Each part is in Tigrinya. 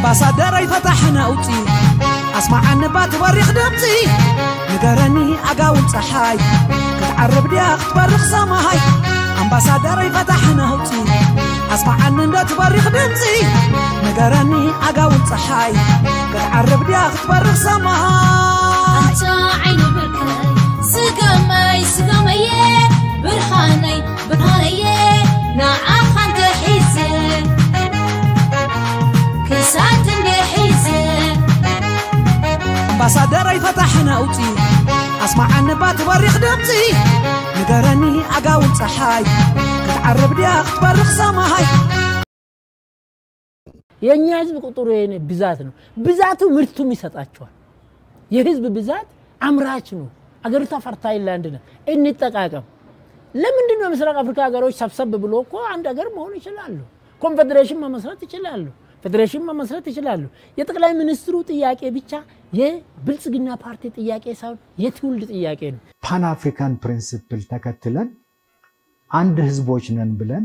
ኣምባሳደረይ ፈታሕ ነውፂ ኣስማዓኒ ባቲ በሪኽ ድምፂ ንገረኒ ኣጋውን ፀሓይ ክትዓርብ ድያ ክትበርኽ ሰማይ ኣምባሳደረይ ፈታሕ ነውፂ ኣስማዓኒ እንዳትበርኽ ድምፂ ንገረኒ ኣጋውን ፀሓይ ክትዓርብ ድያ ክትበርኽ ሰማይ ኣታ ዓይኒ ብርከይ ስገመይ ስገመየ ብርሃነይ ብርሃነየ ንዓኻ እንተሒዘ ክሳት እንድሒዘ ኣምባሳደረይ ፈታሕ ነውፂ ኣስማዓኒ ባቲ በሪኽ ድምፂ ንገረኒ ኣጋውን ፀሓይ ክትዓርብ ድያ ክትበርኽ ሰማይ የኛ ህዝብ ቁጥሩ የኔ ብዛት ነው። ብዛቱ ምርቱም ይሰጣቸዋል። የህዝብ ብዛት አምራች ነው። አገሪቷ ፈርታይል ላንድ ነው። እንጠቃቀም። ለምንድን ነው ምስራቅ አፍሪካ ሀገሮች ሰብሰብ ብሎ እኮ አንድ ሀገር መሆን ይችላሉ። ኮንፌዴሬሽን መመስረት ይችላሉ። ፌዴሬሽን መመስረት ይችላሉ። የጠቅላይ ሚኒስትሩ ጥያቄ ብቻ የብልጽግና ፓርቲ ጥያቄ ሳይሆን የትውልድ ጥያቄ ነው። ፓን አፍሪካን ፕሪንስፕል ተከትለን አንድ ህዝቦች ነን ብለን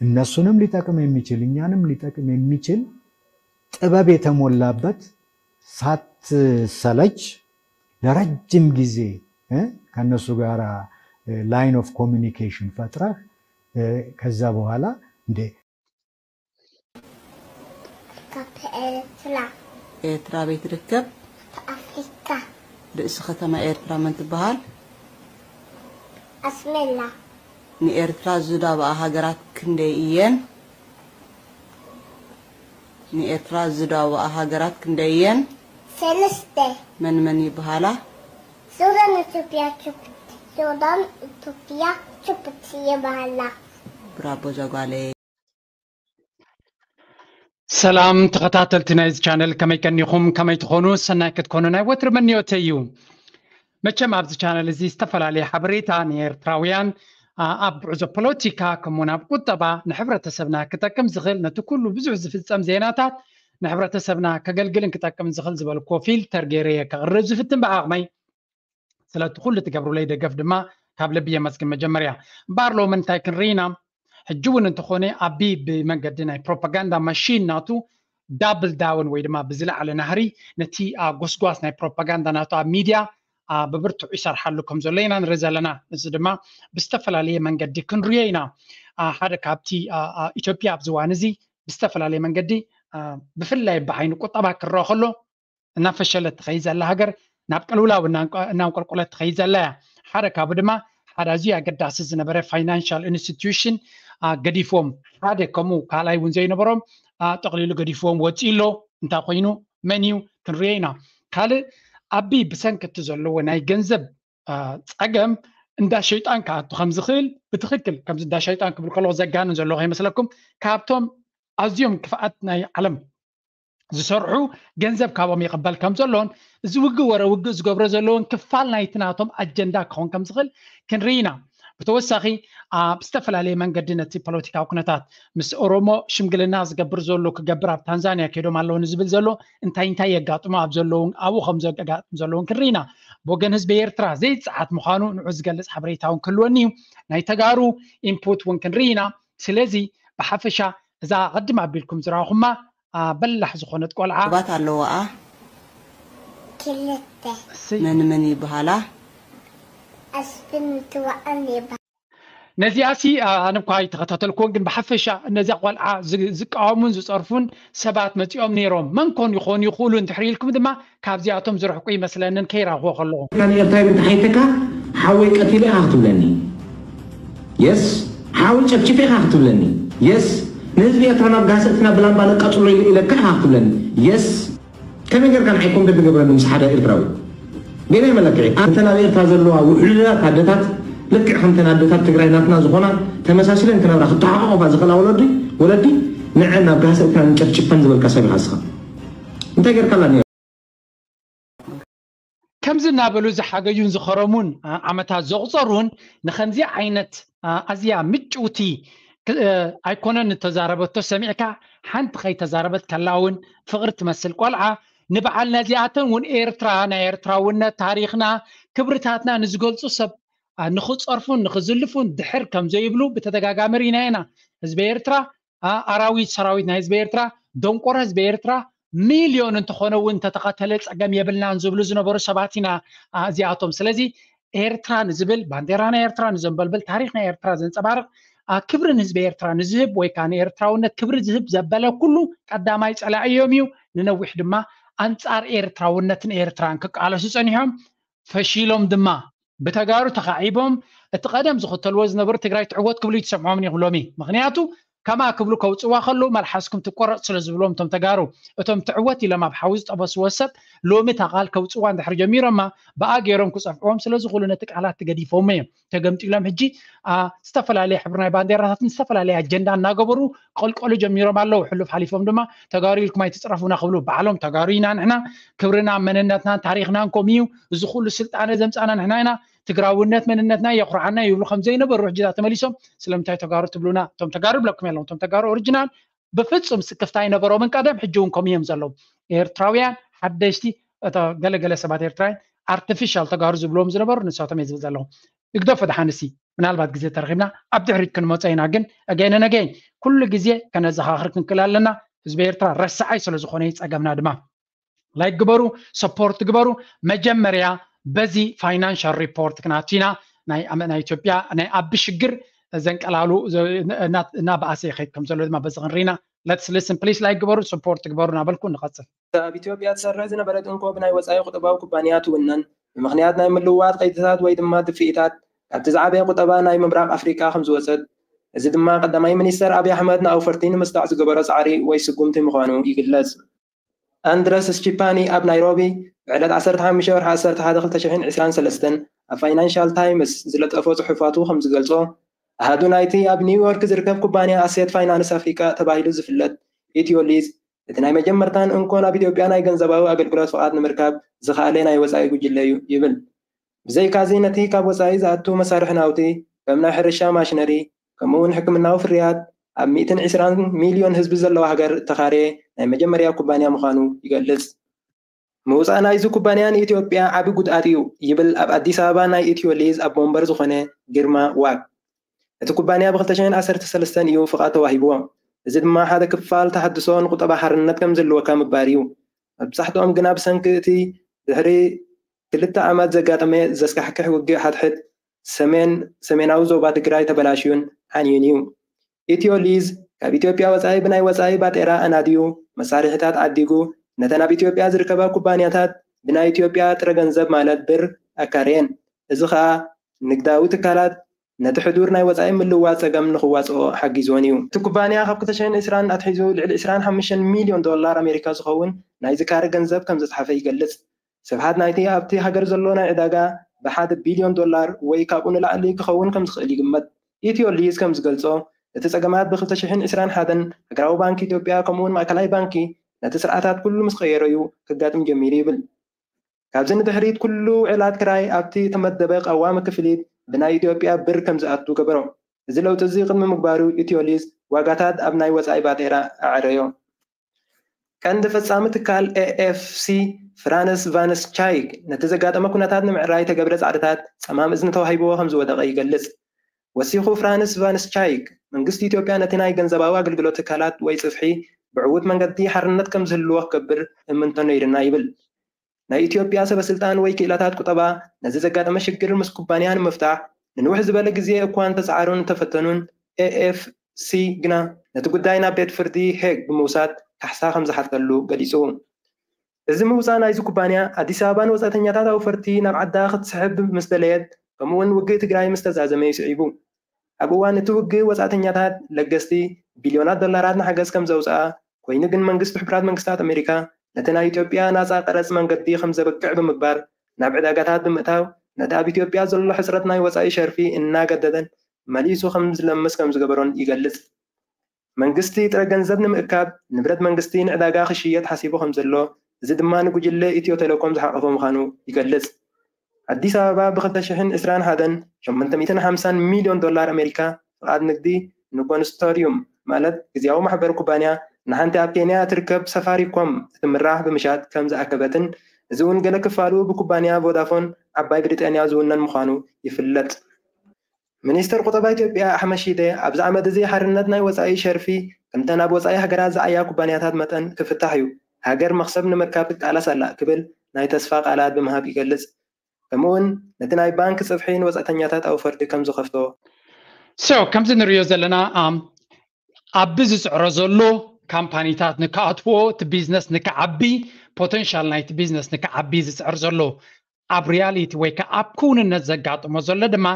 እነሱንም ሊጠቅም የሚችል እኛንም ሊጠቅም የሚችል ጥበብ የተሞላበት ሳትሰለች ለረጅም ጊዜ ከነሱ ጋር line of communication ፈጥረህ ከዛ በኋላ እንደ ካብ ኤርትራ ኤርትራ ኣበይ ትርከብ? ኣፍሪካ ርእሲ ከተማ ኤርትራ መን ትበሃል? ኣስመላ ንኤርትራ ዝዳብኣ ሃገራት ክንደይ እየን? ንኤርትራ ዝዳብኣ ሃገራት ክንደይ እየን? ሰለስተ መን መን ይበሃላ? ሱዳን ኢትዮጵያ ጅቡቲ ሱዳን ኢትዮጵያ ጅቡቲ ይበሃላ። ብራቦ ዛጓለይ። ሰላም ተኸታተልቲ ናይዚ ቻነል ከመይ ቀኒኹም ከመይ ትኾኑ ሰናይ ክትኮኑ ናይ ወትሪ መኒዮተይ እዩ። መቸም ኣብዚ ቻነል እዚ ዝተፈላለየ ሓበሬታ ንኤርትራውያን ኣብ ጉዕዞ ፖለቲካ ከምኡውን ኣብ ቁጠባ ንሕብረተሰብና ክጠቅም ዝኽእል ነቲ ኩሉ ብዙሕ ዝፍጸም ዜናታት ንሕብረተሰብና ከገልግልን ክጠቅም ዝኽእል ዝበልክዎ ፊልተር ገይረ እየ ከቕርብ ዝፍትን ብዓቕመይ። ስለቲ ኩሉ ትገብሩለይ ደገፍ ድማ ካብ ልቢ የመስግን። መጀመርያ እምበኣር ሎሚ እንታይ ክንርኢ ኢና? ሕጂ እውን እንተኾነ ኣቢ ብመንገዲ ናይ ፕሮፓጋንዳ ማሽን ናቱ ዳብል ዳውን ወይ ድማ ብዝለዓለ ናህሪ ነቲ ጎስጓስ ናይ ፕሮፓጋንዳ ናቱ ኣብ ሚድያ ብብርትዑ ይሰርሓሉ ከም ዘሎ ኢና ንርኢ ዘለና። እዚ ድማ ብዝተፈላለየ መንገዲ ክንሪኦ ኢና። ሓደ ካብቲ ኢትዮጵያ ኣብዚ እዋን እዚ ብዝተፈላለየ መንገዲ ብፍላይ ብዓይኒ ቁጠባ ክረአ ከሎ እናፈሸለት ትኸይድ ዘላ ሃገር ናብ ቅልውላው እናንቆልቆለት ትኸይድ ዘላ እያ። ሓደ ካብኡ ድማ ሓደ ኣዝዩ ኣገዳሲ ዝነበረ ፋይናንሻል ኢንስቲትዩሽን ገዲፍዎም ሓደ ከምኡ ካልኣይ እውን ዘይነበሮም ጠቕሊሉ ገዲፍዎም ወፂኡ ኣሎ። እንታይ ኮይኑ መን እዩ ክንሪኦ ኢና። ካልእ ኣቢ ብሰንኪ እቲ ዘለዎ ናይ ገንዘብ ፀገም እንዳ ሸይጣን ክኣቱ ከም ዝኽእል ብትኽክል ከምዚ እንዳ ሸይጣን ክብል ከለኹ ዘጋንን ዘለኹ ይመስለኩም። ካብቶም ኣዝዮም ክፍኣት ናይ ዓለም ዝሰርሑ ገንዘብ ካብኦም ይቕበል ከም ዘሎን እዚ ውግእ ወረ ውግእ ዝገብሮ ዘለውን ክፋል ናይቲ ናቶም ኣጀንዳ ክኸውን ከም ዝኽእል ክንርኢ ኢና። ብተወሳኺ ኣብ ዝተፈላለየ መንገዲ ነቲ ፖለቲካዊ ኩነታት ምስ ኦሮሞ ሽምግልና ዝገብር ዘሎ ክገብር ኣብ ታንዛንያ ከይዶም ኣለዉ ንዝብል ዘሎ እንታይ እንታይ የጋጥሞ ኣብ ዘለውን ኣብኡ ከም ዘጋጥም ዘለውን ክንርኢ ኢና። ብወገን ህዝቢ ኤርትራ ዘይፀዓት ምዃኑ ንዑ ዝገልፅ ሓበሬታ እውን ክህልወኒ እዩ። ናይ ተጋሩ ኢንፑት እውን ክንርኢ ኢና። ስለዚ ብሓፈሻ እዛ ቅድም ኣቢልኩም ዝረኣኹማ በላሕ ዝኾነት ቆልዓ ባት ኣለዋኣ ክልተ መን መን ይበሃላ? ኣስፍን ምትዋእን ይበሃል። ነዚኣሲ ኣነ እኳ ኣይተኸታተልኩዎን ግን ብሓፈሻ ነዚኣ ቆልዓ ዝቃወሙን ዝፀርፉን ሰባት መፂኦም ነይሮም መን ኮን ይኾኑ ይኽእሉ እንድሕር ኢልኩም ድማ ካብዚኣቶም ዝርሕቁ ይመስለንን ከይራኽቦ ከለኹ ካን ኤርትራዊ እንተሓይተካ ሓወይ ቀቲለ ኢኻ ክትብለኒ የስ ሓወይ ጨፍጭፈ ኢኻ ክትብለኒ የስ ንህዝቢ ኤርትራ ናብ ጋሰእትና ብላምባ ነቃጽሎ ኢለ ኢለካ ኢኻ ክትብለኒ የስ ከመይ ጌርካ ንዓይ ኮምቤት ንገብረኒ ምስ ሓደ ኤርትራዊ ገና መለክዒ ኣንተ ናብ ኤርትራ ዘለዋ ውሕሉላት ኣደታት ልክዕ ከምተን ኣደታት ትግራይ ናትና ዝኾና ተመሳሲለን ክነብራ ክተሓቋቆፋ ዝኽእላ ወለዲ ወለዲ ንዐ ናብ ጋሰእትና ንጨፍጭፈን ዝበልካ ሰብ ኢኻ ስኻ እንታይ ጌርካላ ነይሩ ከምዚ እናበሉ ዝሓገዩን ዝኸረሙን ዓመታት ዘቑፀሩን ንኸምዚ ዓይነት ኣዝያ ምጭውቲ ኣይኮነን እተዛረበቶ ሰሚዕካ ሓንቲ ከይተዛረበት ከላ እውን ፍቕሪ ትመስል ቆልዓ ንበዓል ነዚኣተን እውን ኤርትራ ናይ ኤርትራውነት ታሪኽና ክብርታትና ንዝገልፁ ሰብ ንኽፀርፉን ንኽዝልፉን ድሕር ከም ዘይብሉ ብተደጋጋሚ ርኢና ኢና ህዝቢ ኤርትራ ኣራዊት ሰራዊት ናይ ህዝቢ ኤርትራ ደንቆሮ ህዝቢ ኤርትራ ሚልዮን እንተኾነ እውን እንተተኸተለ ጸገም የብልናን ዝብሉ ዝነበሩ ሰባት ኢና እዚኣቶም። ስለዚ ኤርትራ ንዝብል፣ ባንዴራ ናይ ኤርትራ ንዘንበልብል፣ ታሪኽ ናይ ኤርትራ ዘንጸባርቕ፣ ክብሪ ንህዝቢ ኤርትራ ንዝህብ ወይ ከዓ ንኤርትራውነት ክብሪ ዝህብ ዘበለ ኩሉ ቀዳማይ ጸላኢዮም እዩ። ንነዊሕ ድማ ኣንጻር ኤርትራውነትን ኤርትራን ክቃለሱ ጸኒሖም፣ ፈሺሎም ድማ ብተጋሩ ተኻዒቦም እቲ ቀደም ዝኽተልዎ ዝነበሩ ትግራይ ትዕወት ክብሉ ይትሰምዖምን ኢኹም ሎሚ። ምኽንያቱ ከማ ክብሉ ከውፅዋ ከለዉ መልሓስኩም ትቆረፅ ስለ ዝብሎም እቶም ተጋሩ፣ እቶም ትዕወት ኢሎም ኣብ ሓዊ ዝጠበስዎ ሰብ ሎሚ እታ ቃል ከውፅዋ እንድሕር ጀሚሮማ ብኣ ገይሮም ክፀፍዕዎም ስለ ዝኽእሉ ነቲ ቃላት ትገዲፎም እዮም። ተገምጢሎም ሕጂ ዝተፈላለየ ሕብሪ ናይ ባንዴራታትን ዝተፈላለየ ኣጀንዳ እናገበሩ ክቐልቀሉ ጀሚሮም ኣለዉ። ሕሉፍ ሓሊፎም ድማ ተጋሩ ኢልኩም ኣይትፅረፉና ክብሉ ባዕሎም ተጋሩ ኢና ንሕና፣ ክብርና መንነትናን ታሪኽናን ከምኡ እዩ። እዚ ኩሉ ስልጣነ ዘምፃና ንሕና ኢና። ትግራውነት መንነትና የኹርዓና ይብሉ ከም ዘይነበሩ ሕጂ ተመሊሶም ስለምንታይ ተጋሩ ትብሉና? እቶም ተጋሩ ብለኩም የለዉ። እቶም ተጋሩ ኦሪጂናል ብፍፁም ስክፍታ ኣይነበሮምን ቀደም፣ ሕጂ እውን ከምኡ እዮም ዘለዉ። ኤርትራውያን ሓደሽቲ፣ ገለገለ ሰባት ኤርትራውያን ኣርቲፊሻል ተጋሩ ዝብልዎም ዝነበሩ ንሳቶም እየ ዝብል ዘለኹ። ይግደፎ ደሓንሲ ምናልባት ግዜ ተረኺብና ኣብ ድሕሪት ክንመፀ ኢና። ግን ኣገይነ ነገይን ኩሉ ግዜ ከነዘኻኽር ክንክእል ኣለና። ህዝቢ ኤርትራ ረሳዓይ ስለ ዝኾነ እዩ ፀገምና ድማ። ላይክ ግበሩ፣ ሰፖርት ግበሩ። መጀመርያ በዚ ፋይናንሻል ሪፖርት ክናቱ ኢና። ናይ ኣመ- ናይ ኢትዮጵያ ናይ ኣቢ ሽግር ዘንቀላሉ ዘ- እና- እናበኣሰ ይኸይድ ከም ዘሎ ድማ በዚ ክንርኢና። ለትስ ሊስን ፕሊስ፣ ላይክ ግበሩ፣ ሰፖርት ግበሩ እናበልኩ ንቐፅል። ኣብ ኢትዮጵያ ትሰርሕ ዝነበረት እንኮ ብናይ ወጻኢ ቁጠባዊ ኩባንያ ትውነን ብምኽንያት ናይ ምልውዋጥ ቀይድታት ወይ ድማ ድፍኢታት ካብቲ ዝዓበየ ቁጠባ ናይ ምብራቕ ኣፍሪቃ ከም ዝወጸት፣ እዚ ድማ ቀዳማይ ሚኒስተር ኣብይ ኣሕመድ ንኣውፈርቲ ንምስጣዕ ዝገበሮ ጻዕሪ ወይ ስጉምቲ ምዃኑ ይግለጽ። ኣንድረስ ስቺፓኒ ኣብ ናይሮቢ ብዕለት ዓሰርተ ሓሙሽተ ወርሒ ዓሰርተ ሓደ ክልተ ሽሕን ዕስራን ሰለስተን ኣብ ፋይናንሻል ታይምስ ዝለጠፎ ጽሑፋቱ ከም ዝገልጾ፣ ኣሃዱ ናይቲ ኣብ ኒውዮርክ ዝርከብ ኩባንያ ኣሴት ፋይናንስ ኣፍሪቃ ተባሂሉ ዝፍለጥ ኢትዮ ሊዝ፣ እቲ ናይ መጀመርታን እንኮን ኣብ ኢትዮጵያ ናይ ገንዘባዊ ኣገልግሎት ፍቓድ ንምርካብ ዝኸኣለ ናይ ወጻኢ ጉጅለ እዩ ይብል። ብዘይካዚ ነቲ ካብ ወጻኢ ዝኣቱ መሳርሒ ናውቲ ከም ናይ ሕርሻ ማሽነሪ ከምኡ እውን ሕክምናዊ ፍርያት ኣብ ሚእትን ዕስራን ሚልዮን ህዝቢ ዘለዋ ሃገር እተኻረየ ናይ መጀመርያ ኩባንያ ምዃኑ ይገልጽ። ምውፃእ ናይዚ ኩባንያ ንኢትዮጵያ ዓቢ ጉድኣት እዩ ይብል ኣብ ኣዲስ ኣበባ ናይ ኢትዮ ሊዝ ኣቦ ወንበር ዝኾነ ግርማ ዋግ። እቲ ኩባንያ ብ ክልተ ሽሕን ዓሰርተ ሰለስተን እዩ ፍቓድ ተዋሂብዎ። እዚ ድማ ሓደ ክፋል ተሃድሶ ንቁጠባ ሓርነት ከም ዝህልወካ ምግባር እዩ። መብዛሕትኦም ግና ብሰንኪ እቲ ድሕሪ ክልተ ዓመት ዘጋጠመ ዘስካሕክሕ ውግእ ሓድሕድ ሰሜን ሰሜናዊ ዞባ ትግራይ ተበላሽዩን ዓንዩን እዩ። ኢትዮ ሊዝ ካብ ኢትዮጵያ ወጻኢ ብናይ ወጻኢ ባጤራ ኣናድዩ መሳርሒታት ዓዲጉ ነተን ኣብ ኢትዮጵያ ዝርከባ ኩባንያታት ብናይ ኢትዮጵያ ጥረ ገንዘብ ማለት ብር ኣካረየን። እዚ ኸኣ ንግዳዊ ትካላት ነቲ ሕዱር ናይ ወጻኢ ምልዋጥ ጸገም ንኽዋጽኦ ሓጊዝወን እዩ። እቲ ኩባንያ ካብ ክልተ ሽሕን ዕስራን ኣትሒዙ ልዕሊ ዕስራን ሓሙሽተን ሚልዮን ዶላር ኣሜሪካ ዝኸውን ናይ ዝካረ ገንዘብ ከም ዘጽሓፈ ይገልጽ። ስፍሓት ናይቲ ኣብቲ ሃገር ዘሎ ናይ ዕዳጋ ብሓደ ቢልዮን ዶላር ወይ ካብኡ ንላዕሊ ክኸውን ከም ዝኽእል ይግመት። ኢትዮ ሊዝ ከም ዝገልጾ፣ እቲ ጸገማት ብ ክልተ ሽሕን ዕስራን ሓደን ሃገራዊ ባንኪ ኢትዮጵያ ከምኡውን ማእከላይ ባንኪ ነቲ ስርዓታት ኩሉ ምስ ቀየሮ እዩ ከጋጥም ጀሚሩ ይብል። ካብዚ ንድሕሪት ኩሉ ውዕላት ክራይ ኣብቲ እተመደበ ቀዋሚ ክፍሊት ብናይ ኢትዮጵያ ብር ከም ዝኣቱ ገበሮ። እዚ ለውጢ እዚ ቅድሚ ምግባሩ ኢትዮ ሊዝ ዋጋታት ኣብ ናይ ወጻኢ ባጤራ ኣዐረዮ። ቀንዲ ፈጻሚ ትካል ኤ ኤፍ ሲ ፍራንስ ቫንስ ቻይግ ነቲ ዘጋጠመ ኩነታት ንምዕራይ ተገብረ ጻዕርታት ጸማም እዝኒ ተዋሂብዎ ከም ዝወደቐ ይገልጽ። ወሲኹ ፍራንስ ቫንስ ቻይግ መንግስቲ ኢትዮጵያ ነቲ ናይ ገንዘባዊ ኣገልግሎት ትካላት ወይ ጽፍሒ ብዕዉት መንገዲ ሓርነት ከም ዝህልዎ ክገብር እምንቶ ነይርና ይብል። ናይ ኢትዮጵያ ሰበ ስልጣን ወይ ክኢላታት ቁጠባ ነዚ ዘጋጠመ ሽግር ምስ ኩባንያ ንምፍታሕ ንንውሕ ዝበለ ግዜ እኳ እንተጸዓሩን እንተፈተኑን ኤ ኤፍ ሲ ግና ነቲ ጉዳይ ናብ ቤት ፍርዲ ሄግ ብምውሳድ ካሕሳ ከም ዝሓተሉ ገሊጹ። እዚ ምውጻእ ናይዚ ኩባንያ ኣዲስ ኣበባ ንወጻእተኛታት ኣውፈርቲ ናብ ዓዳ ክትስሕብ ምስ ደለየት ከምኡውን ውግእ ትግራይ ምስ ተዛዘመ እዩ ስዒቡ። ኣብ እዋን እቲ ውግእ ወጻእተኛታት ለገስቲ ቢልዮናት ዶላራት ንሓገዝ ከም ዘውጽኣ ኮይኑ ግን መንግስቲ ሕቡራት መንግስታት ኣሜሪካ ነቲ ናይ ኢትዮጵያ ናጻ ቀረጽ መንገዲ ከም ዘብቅዕ ብምግባር ናብ ዕዳጋታት ብምእታው ነቲ ኣብ ኢትዮጵያ ዘሎ ሕጽረት ናይ ወጻኢ ሸርፊ እናገደደን መሊሱ ከም ዝለምስ ከም ዝገበሮን ይገልጽ። መንግስቲ ጥረ ገንዘብ ንምእካብ ንብረት መንግስቲ ንዕዳጋ ክሽየጥ ሓሲቡ ከም ዘሎ እዚ ድማ ንጉጅለ ኢትዮ ቴሌኮም ዝሓቐፈ ምዃኑ ይገልጽ። ኣዲስ ኣበባ ብ ክልተ ሽሕን ዕስራን ሓደን ሸሞንተ ሚእትን ሓምሳን ሚልዮን ዶላር ኣሜሪካ ፍቓድ ንግዲ ንኮንስቶርዩም ማለት ግዝያዊ ማሕበር ኩባንያ ንሓንቲ ኣብ ኬንያ እትርከብ ሳፋሪኮም እትምራሕ ብምሻጥ ከም ዝኣከበትን እዚ እውን ገለ ክፋሉ ብኩባንያ ቮዳፎን ዓባይ ብሪጣንያ ዝውነን ምዃኑ ይፍለጥ። ሚኒስተር ቁጠባ ኢትዮጵያ ኣሕመድ ሺዴ ኣብዚ ዓመት እዚ ሓርነት ናይ ወጻኢ ሸርፊ ከምተን ኣብ ወፃኢ ሃገራት ዝዓያ ኩባንያታት መጠን ክፍታሕ እዩ። ሃገር መኽሰብ ንምርካብ ትቃለስ ኣላ ክብል ናይ ተስፋ ቃላት ብምሃብ ይገልጽ። ከምኡውን ነቲ ናይ ባንክ ጽፍሒ ንወጻእተኛታት ኣብ ፍርዲ ከም ዝኸፍቶ። So ከምዚ ንሪኦ ዘለና ኣብዚ ዝፅዕሮ ዘሎ ካምፓኒታት ንክኣትዎ እቲ ቢዝነስ ንክዓቢ ፖተንሻል ናይቲ ቢዝነስ ንክዓቢ ዝፅዕር ዘሎ ኣብ ሪያሊቲ ወይ ከዓ ኣብ ክውንነት ዘጋጥሞ ዘሎ ድማ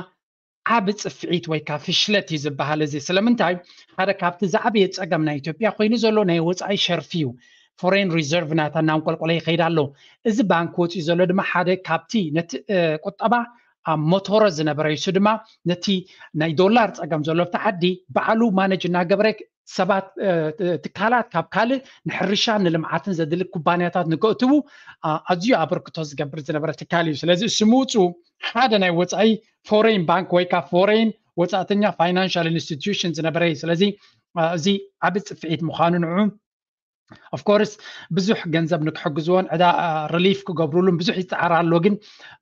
ዓቢ ፅፍዒት ወይ ከዓ ፍሽለት እዩ ዝበሃል። እዚ ስለምንታይ ሓደ ካብቲ ዝዓበየ ፀገም ናይ ኢትዮጵያ ኮይኑ ዘሎ ናይ ወፃኢ ሸርፊ እዩ። ፎሬን ሪዘርቭ ናታ እናንቆልቆለ ይኸይድ ኣሎ። እዚ ባንክ ወፂኡ ዘሎ ድማ ሓደ ካብቲ ነቲ ቁጠባ ኣብ ሞቶሮ ዝነበረ እዩ። እሱ ድማ ነቲ ናይ ዶላር ፀገም ዘሎ ኣብቲ ዓዲ ባዕሉ ማነጅ እናገበረ ሰባት ትካላት ካብ ካልእ ንሕርሻን ንልምዓትን ዘድሊ ኩባንያታት ንክእትዉ ኣዝዩ ኣበርክቶ ዝገብር ዝነበረ ትካል እዩ። ስለዚ እሱ ምውፁ ሓደ ናይ ወፃኢ ፎሬን ባንክ ወይ ከዓ ፎሬን ወፃእተኛ ፋይናንሻል ኢንስቲትዩሽን ዝነበረ እዩ። ስለዚ እዚ ዓቢ ፅፍዒት ምዃኑ ንዑ ኦፍኮርስ ብዙሕ ገንዘብ ንክሕግዝዎን ዕዳ ሪሊፍ ክገብሩሉን ብዙሕ ይፀዓር ኣሎ። ግን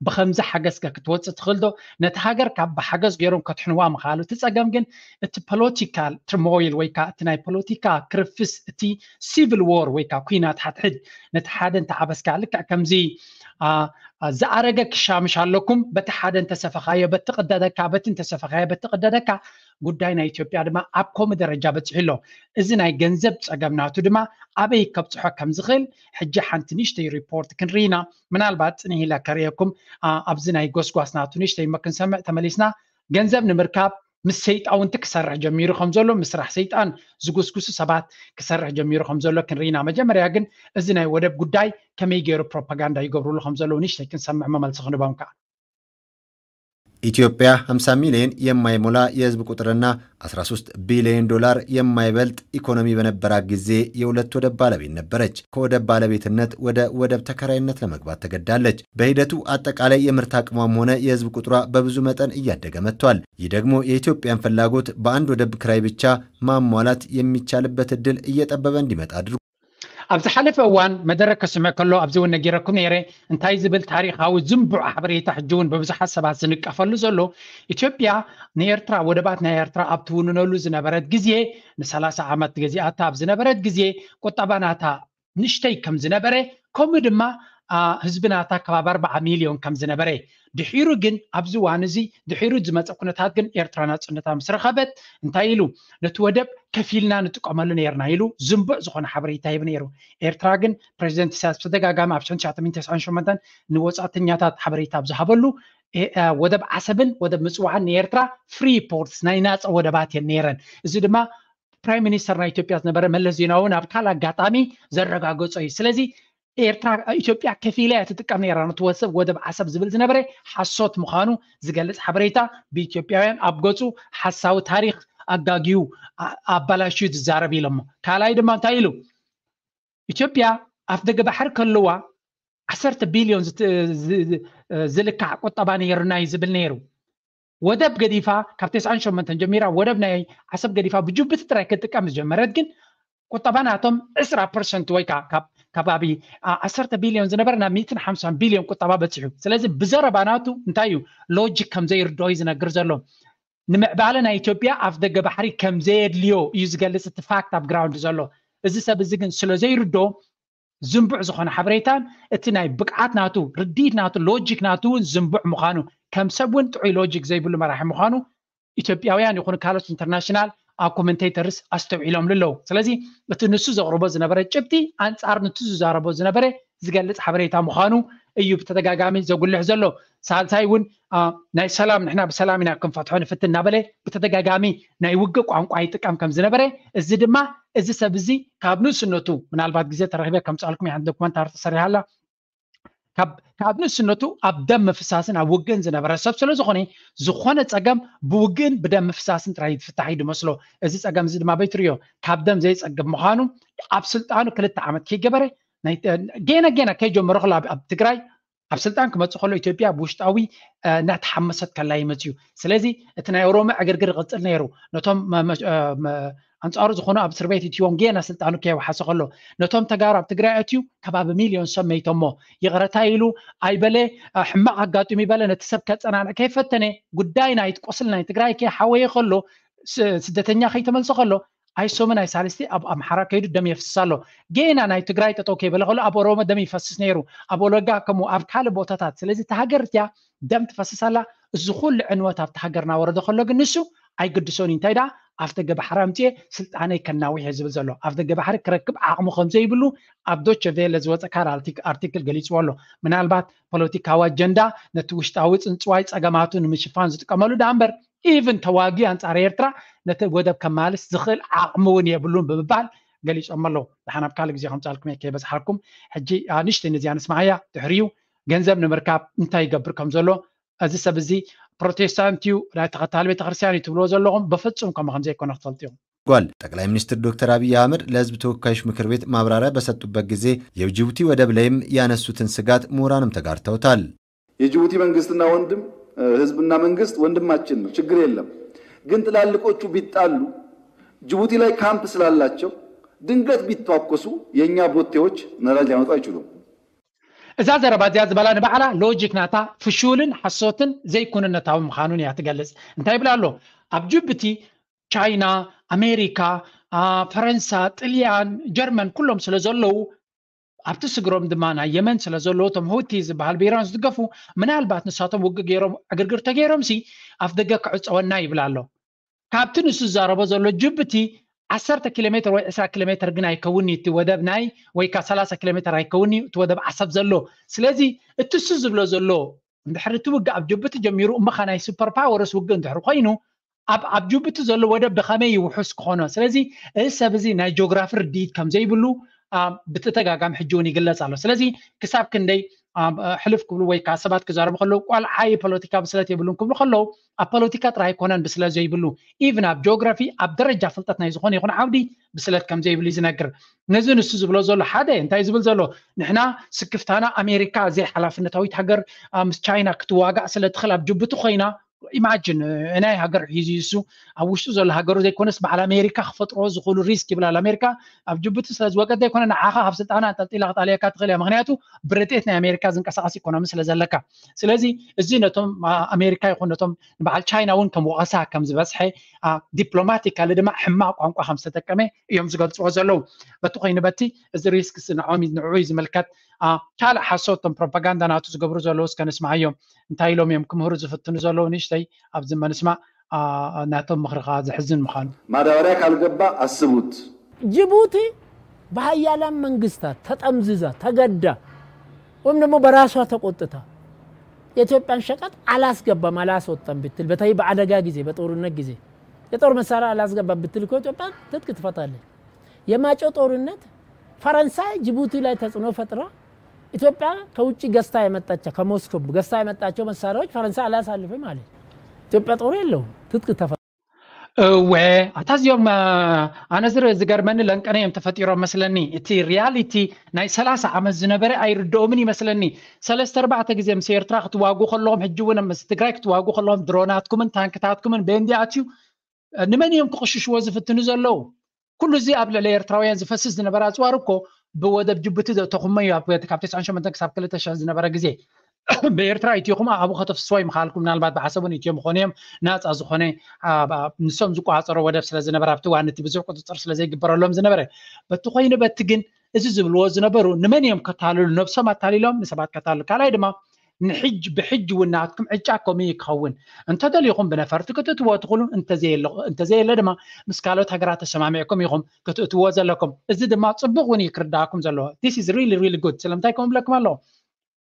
ብከምዚ ሓገዝከ ክትወፅእ ትኽእል ዶ? ነቲ ሃገር ካብ ብሓገዝ ገይሮም ከድሕንዋ ምኽኣሉ። እቲ ፀገም ግን እቲ ፖለቲካል ትርሞይል ወይ ከዓ እቲ ናይ ፖለቲካ ክርፍስ፣ እቲ ሲቪል ዎር ወይ ከዓ ኩናት ሓድሕድ ነቲ ሓደ እንተዓበስካ ልክዕ ከምዚ ዝኣረገ ክሻምሽ ኣለኩም፣ በቲ ሓደ እንተሰፈኻዮ በቲ ቅደደካ፣ በቲ እንተሰፈኻዮ በቲ ቅደደካ። ጉዳይ ናይ ኢትዮጵያ ድማ ኣብ ከምኡ ደረጃ በፂሑ ኣሎ። እዚ ናይ ገንዘብ ፀገም ናቱ ድማ ኣበይ ከብፅሖ ከም ዝኽእል ሕጂ ሓንቲ ንእሽተይ ሪፖርት ክንርኢ ኢና። ምናልባት ፅንሕ ኢለ ከርእየኩም ኣብዚ ናይ ጎስጓስ ናቱ ንእሽተይ እሞ ክንሰምዕ ተመሊስና። ገንዘብ ንምርካብ ምስ ሰይጣውንቲ ክሰርሕ ጀሚሩ ከም ዘሎ፣ ምስ ስራሕ ሰይጣን ዝጉስጉሱ ሰባት ክሰርሕ ጀሚሩ ከም ዘሎ ክንርኢ ኢና። መጀመርያ ግን እዚ ናይ ወደብ ጉዳይ ከመይ ገይሩ ፕሮፓጋንዳ ይገብሩሉ ከም ዘለዉ ንእሽተይ ክንሰምዕ እሞ መልሲ ክንህቦም ከዓ። ኢትዮጵያ ሃምሳ ሚሊዮን የማይሞላ የህዝብ ቁጥርና አስራ ሶስት ቢሊዮን ዶላር የማይበልጥ ኢኮኖሚ በነበራት ጊዜ የሁለት ወደብ ባለቤት ነበረች። ከወደብ ባለቤትነት ወደ ወደብ ተከራይነት ለመግባት ተገድዳለች። በሂደቱ አጠቃላይ የምርት አቅሟም ሆነ የህዝብ ቁጥሯ በብዙ መጠን እያደገ መጥቷል። ይህ ደግሞ የኢትዮጵያን ፍላጎት በአንድ ወደብ ክራይ ብቻ ማሟላት የሚቻልበት እድል እየጠበበ እንዲመጣ አድርጓል። ኣብ ዝሓለፈ እዋን መደረ ከስምዕ ከሎ ኣብዚ እውን ነጊረኩም ነይረ። እንታይ ዝብል ታሪኻዊ ዝንቡዕ ሓበሬታ ሕጂ እውን ብብዙሓት ሰባት ዝንቀፈሉ ዘሎ፣ ኢትዮጵያ ንኤርትራ ወደባት ናይ ኤርትራ ኣብ ትውንነሉ ዝነበረት ግዜ፣ ንሰላሳ ዓመት ገዚኣታ ኣብ ዝነበረት ግዜ ቁጠባ ናታ ንእሽተይ ከም ዝነበረ፣ ከምኡ ድማ ህዝቢ ናታ ከባቢ ኣርባዓ ሚልዮን ከም ዝነበረ፣ ድሒሩ ግን ኣብዚ እዋን እዚ ድሒሩ ዝመፀ ኩነታት ግን ኤርትራ ናፅነታ ምስ ረኸበት እንታይ ኢሉ፣ ነቲ ወደብ ከፊልና ንጥቀመሉ ነይርና ኢሉ ዝንቡዕ ዝኾነ ሓበሬታ ሂቡ ነይሩ። ኤርትራ ግን ፕሬዚደንት ኢሳያስ ብተደጋጋሚ ኣብ ሽሕን ትሽዓተ ሚእትን ተስዓን ሸሞንተን ንወፃእተኛታት ሓበሬታ ኣብ ዝሃበሉ ወደብ ዓሰብን ወደብ ምፅዋዕን ንኤርትራ ፍሪ ፖርትስ ናይ ናፃ ወደባት እየን ነይረን። እዚ ድማ ፕራይም ሚኒስተር ናይ ኢትዮጵያ ዝነበረ መለስ ዜናዊ እውን ኣብ ካልእ ኣጋጣሚ ዘረጋገጾ እዩ። ስለዚ ኤርትራ ኢትዮጵያ ከፊላ እያ ትጥቀም ነይራ ነቲ ወሰብ ወደብ ዓሰብ ዝብል ዝነበረ ሓሶት ምዃኑ ዝገልጽ ሓበሬታ ብኢትዮጵያውያን ኣብ ገጹ ሓሳዊ ታሪኽ ኣጋግዩ ኣባላሽዩ ዝዛረብ ኢሎሞ። ካልኣይ ድማ እንታይ ኢሉ? ኢትዮጵያ ኣፍ ደገ ባሕሪ ከለዋ ዓሰርተ ቢልዮን ዝልካዕ ቁጠባ ነይሩና እዩ ዝብል ነይሩ። ወደብ ገዲፋ ካብ ተስዓን ሸሞንተን ጀሚራ ወደብ ናይ ዓሰብ ገዲፋ ብጅቡቲ ጥራይ ክትጥቀም ዝጀመረት ግን ቁጠባ ናቶም ዕስራ ፐርሰንት ወይ ከዓ ካብ ከባቢ ዓሰርተ ቢልዮን ዝነበረ ናብ ሚእትን ሓምሳን ቢልዮን ቁጠባ በፂሑ። ስለዚ ብዘረባ ናቱ እንታይ እዩ ሎጂክ ከም ዘይርድኦ እዩ ዝነግር ዘሎ። ንምዕባለ ናይ ኢትዮጵያ ኣፍ ደገ ባሕሪ ከም ዘየድልዮ እዩ ዝገልፅ እቲ ፋክት ኣብ ግራውንድ ዘሎ። እዚ ሰብ እዚ ግን ስለ ዘይርድኦ ዝንቡዕ ዝኾነ ሓበሬታን እቲ ናይ ብቅዓት ናቱ ርድኢት ናቱ ሎጂክ ናቱ እውን ዝንቡዕ ምዃኑ ከም ሰብ እውን ጥዑይ ሎጂክ ዘይብሉ መራሒ ምዃኑ ኢትዮጵያውያን ይኹኑ ካልኦት ኢንተርናሽናል ኣብ ኮመንቴተርስ ኣስተውዒሎምሉ ኣለዉ። ስለዚ እቲ ንሱ ዘቕርቦ ዝነበረ ጭብጢ ኣንጻር ንቱ ዝዛረቦ ዝነበረ ዝገልጽ ሓበሬታ ምዃኑ እዩ ብተደጋጋሚ ዘጉልሕ ዘሎ። ሳልሳይ እውን ናይ ሰላም ንሕና ብሰላም ኢና ክንፈትሖ ንፍትን እናበለ ብተደጋጋሚ ናይ ውግእ ቋንቋ ይጥቀም ከም ዝነበረ፣ እዚ ድማ እዚ ሰብ እዚ ካብ ንእስነቱ ምናልባት ግዜ ተረኺበ ከምፅኣልኩም እየ ሓንቲ ዶክመንታሪ ተሰሪሓ ኣላ። ካብ ንእስነቱ ኣብ ደም ምፍሳስን ኣብ ውግእን ዝነበረ ሰብ ስለ ዝኾነ ዝኾነ ፀገም ብውግእን ብደም ምፍሳስን ጥራይ ዝፍታሕ እዩ ዝመስሎ። እዚ ፀገም እዚ ድማ በይትሪዮ ካብ ደም ዘይፀግብ ምዃኑ ኣብ ስልጣኑ ክልተ ዓመት ከይገበረ ጌና ጌና ከይጀመረ ከሎ ኣብ ትግራይ ኣብ ስልጣን ክመፅእ ከሎ ኢትዮጵያ ብውሽጣዊ እናተሓመሰት ከላ እዩ መፅዩ። ስለዚ እቲ ናይ ኦሮሞ ዕግርግር ይቕፅል ነይሩ። ነቶም ኣንፃሩ ዝኾኑ ኣብ እስር ቤት እትዎም ጌና ስልጣኑ ከየውሓሰ ከሎ ነቶም ተጋሩ ኣብ ትግራይ ኣትዩ ከባቢ ሚልዮን ሰብ መይቶሞ። ይቕረታ ኢሉ ኣይበለ ሕማቕ ኣጋጢሙ ይበለ ነቲ ሰብ ከፀናንዕ ከይፈተነ ጉዳይ ናይ ቁስል ናይ ትግራይ ከይሓወየ ከሎ ስደተኛ ከይተመልሰ ከሎ ኣይሶምን ኣይሳልስቲ ኣብ ኣምሓራ ከይዱ ደም የፍስስ ኣሎ። ጌና ናይ ትግራይ ጠጠው ከይበለ ከሎ ኣብ ኦሮሞ ደም ይፈስስ ነይሩ፣ ኣብ ወለጋ ከምኡ፣ ኣብ ካልእ ቦታታት። ስለዚ እታ ሃገር እቲያ ደም ትፈስስ ኣላ። እዚ ኩሉ ዕንወት ኣብቲ ሃገር እናወረደ ከሎ ግን ንሱ ኣይግድሶን እዩ። እንታይ ደኣ ኣፍ ደገ ባሕሪ ኣምፅኤ ስልጣነይ ከናውሕ እየ ዝብል ዘሎ። ኣፍ ደገ ባሕሪ ክረክብ ዓቕሙ ከም ዘይብሉ ኣብ ዶቸ ቬለ ዝወፀ ካልእ ኣርቲክ- ኣርቲክል ገሊፅዎ ኣሎ። ምናልባት ፖለቲካዊ ኣጀንዳ ነቲ ውሽጣዊ ፅንፅዋይ ፀገማቱ ንምሽፋን ዝጥቀመሉ ደኣ እምበር ኢቭን ተዋጊ ኣንፃር ኤርትራ ነቲ ወደብ ከማልስ ዝኽእል ዓቕሚ እውን የብሉን ብምባል ገሊፆም ኣለዉ። ደሓን ኣብ ካልእ ግዜ ከምፃልኩም እየ ከይበዝሓኩም። ሕጂ ንእሽተይ ነዚኣ ንስማዓያ። ድሕሪኡ ገንዘብ ንምርካብ እንታይ ይገብር ከም ዘሎ፣ እዚ ሰብ እዚ ፕሮቴስታንት እዩ፣ ናይ ተኸታሊ ቤተክርስትያን እዩ ትብልዎ ዘለኹም፣ በፍጹም ከምኡ ከም ዘይኮነ ክትፈልጡ ኢኹም። ጓል ጠቅላይ ሚኒስትር ዶክተር አብይ አህመድ ለህዝብ ተወካዮች ምክር ቤት ማብራሪያ በሰጡበት ጊዜ የጅቡቲ ወደብ ላይም ያነሱትን ስጋት ምሁራንም ተጋርተውታል። የጅቡቲ መንግስትና ወንድም፣ እ፣ ህዝብና መንግስት ወንድማችን ነው፣ ችግር የለም። ግን ትላልቆቹ ቢጣሉ ጅቡቲ ላይ ካምፕ ስላላቸው ድንገት ቢተኳኮሱ የእኛ ቦቴዎች ነዳጅ ሊያመጡ አይችሉም። እዛ ዘረባ እዚኣ ዝበላ ንባዕላ ሎጂክ ናታ ፍሹልን ሓሶትን ዘይኩንነታዊ ምዃኑን እያ ትገልጽ። እንታይ ይብል ኣሎ? ኣብ ጅቡቲ ቻይና፣ ኣሜሪካ፣ አ፣ ፈረንሳ፣ ጥልያን፣ ጀርመን ኩሎም ስለ ዘለዉ ኣብቲ ስግሮም ድማ ናይ የመን ስለ ዘለዉ እቶም ሁቲ ዝበሃል ብኢራን ዝድገፉ ምናልባት ንሳቶም ውግእ ገይሮም ዕግርግር ተገይሮም ሲ ኣፍ ደገ ክዕፀወና ይብል ኣሎ። ካብቲ ንሱ ዝዛረቦ ዘሎ ጅቡቲ ዓሰርተ ኪሎ ሜትር ወይ ዕስራ ኪሎ ሜትር ግን ኣይከውን እቲ ወደብ ናይ ወይ ካ ሰላሳ ኪሎ ሜትር ኣይከውን እቲ ወደብ ዓሰብ ዘሎ። ስለዚ እቲ እሱ ዝብሎ ዘሎ እንድሕር እቲ ውግእ ኣብ ጅቡቲ ጀሚሩ እሞ ካ ናይ ሱፐር ፓወርስ ውግእ እንድሕር ኮይኑ ኣብ ኣብ ጅቡቲ ዘሎ ወደብ ብኸመይ ይውሑስ ክኾኖ? ስለዚ እዚ ሰብ እዚ ናይ ጂኦግራፊ ርድኢት ከም ዘይብሉ አ፣ ብተደጋጋሚ ሕጂ እውን ይግለጽ ኣሎ። ስለዚ ክሳብ ክንደይ አ፣ ሕልፍ ክብሉ ወይ ከዓ ሰባት ክዛረቡ ከለዉ ቆልዓ እዩ፣ ፖለቲካ ብስለት የብሉን ክብሉ ከለዉ ኣብ ፖለቲካ ጥራይ ኣይኮነን ብስለት ዘይብሉ፣ ኢቭን ኣብ ጂኦግራፊ ኣብ ደረጃ ፍልጠት ናይ ዝኾነ ይኹን ዓውዲ ብስለት ከም ዘይብሉ እዩ ዝነግር። ነዚ ንሱ ዝብሎ ዘሎ ሓደ እንታይ ዝብል ዘሎ ንሕና ስክፍታና ኣሜሪካ ዘይሓላፍነታዊት ሃገር አ፣ ምስ ቻይና ክትዋጋእ ስለ ትኽእል ኣብ ጅቡቲ ኮይና ኢማጅን ናይ ሃገር ሒዙ እሱ ኣብ ውሽጡ ዘሎ ሃገሩ ዘይኮነስ በዓል ኣሜሪካ ክፈጥሮ ዝኽእሉ ሪስክ ይብል ኣሎ። ኣሜሪካ ኣብ ጅቡቲ ስለ ዝወቀት ዘይኮነ ንዓኻ ካብ ስልጣና ኣንጠልጢላ ክጣልየካ ትኽእል እያ። ምክንያቱ ብረድኤት ናይ ኣሜሪካ ዝንቀሳቐስ ኢኮኖሚ ስለ ዘለካ። ስለዚ እዚ ነቶም አ፣ ኣሜሪካ ይኹን ነቶም ንበዓል ቻይና እውን ከም ወቐሳ ከም ዝበዝሐ አ፣ ዲፕሎማቲካሊ ድማ ሕማቕ ቋንቋ ከም ዝተጠቀመ እዮም ዝገልፅዎ ዘለዉ። በቲ ኮይኑ በቲ እዚ ሪስክ ንዕኦም ንዕኡ እዩ ዝምልከት። አ፣ ካልእ ሓሶት እቶም ፕሮፓጋንዳ ናቱ ዝገብሩ ዘለዉ እስከ ንስምዓዮም። እንታይ ኢሎም እዮም ክምህሩ ዝፍትኑ ዘለዉ ንእሽተይ ኣብዚ መንስማዕ አ፣ ናቶም ምኽሪ ከዓ ዘሕዝን ምዃኑ። ማዳበሪያ ካልገባ ኣስቡት። ጅቡቲ ብሃያላን መንግስታት ተጠምዝዛ ተገዳ ወይም ደግሞ በራሷ ተቆጥታ የኢትዮጵያን ሸቀጥ አላስገባም አላስወጣም ብትል በተለይ በአደጋ ጊዜ በጦርነት ጊዜ የጦር መሳሪያ አላስገባም ብትል እኮ ኢትዮጵያ ትጥቅ ትፈታለች። የማጨው ጦርነት ፈረንሳይ ጅቡቲ ላይ ተጽዕኖ ፈጥራ ኢትዮጵያ ከውጭ ገዝታ የመጣቻ ከሞስኮ ገዝታ የመጣቸው መሳሪያዎች ፈረንሳይ አላሳልፍም አለ። ኢትዮጵያ ጦር የለውም ትጥቅ ተፈ እወ ኣታ እዚኦም አ፣ ኣነ ዝር ዝገርመኒ ለንቀነ እዮም ተፈጢሮም መስለኒ። እቲ ሪያሊቲ ናይ ሰላሳ ዓመት ዝነበረ ኣይርድኦምን ይመስለኒ። ሰለስተ ኣርባዕተ ግዜ ምስ ኤርትራ ክትዋጉ ከለኹም ሕጂ እውን ምስ ትግራይ ክትዋጉ ከለኹም ድሮናትኩምን ታንክታትኩምን በየንዲ ኣትዩ አ፣ ንመን እዮም ክቕሽሽዎ ዝፍትኑ ዘለዉ? ኩሉ እዚ ኣብ ልዕሊ ኤርትራውያን ዝፈስስ ዝነበረ ኣፅዋር እኮ ብወደብ ጅቡቲ ዘእተኹሞ እዩ። ኣብ ካብ ተስዓን ሸሞንተን ክሳብ ክልተ ሽሕ ዝነበረ ግዜ ብኤርትራ ኢትኹም ኣብኡ ከተፍስስዎ ይምኻልኩም ምናልባት ብሓሰቡን ኢትዮ ምኾኑ እዮም ናፃ ዝኾነ አ፣ ብ- ንሶም ዝቆፃፀሮ ወደብ ስለ ዝነበረ ኣብቲ ዋን እቲ ብዙሕ ቁፅፅር ስለ ዘይግበረሎም ዝነበረ በቲ ኮይኑ በቲ ግን እዚ ዝብልዎ ዝነበሩ ንመን እዮም ከታልሉ ነብሶም ኣታሊሎም ንሰባት ከታልሉ ካልኣይ ድማ ንሕጅ ብሕጅ እውን ናትኩም ዕጫ ከምኡ እዩ ክኸውን እንተደሊኹም ብነፈርቲ ክትእትዎ ትኽእሉ እንተዘየለ እንተዘየለ ድማ ምስ ካልኦት ሃገራት ተሰማሚዕኩም ኢኹም ክትእትዎ ዘለኩም። እዚ ድማ ጽቡቕ እውን እዩ ክርዳእኩም ዘለዎ። This is really really good። ስለምንታይ ከምኡ ብለኩም ኣለኹ?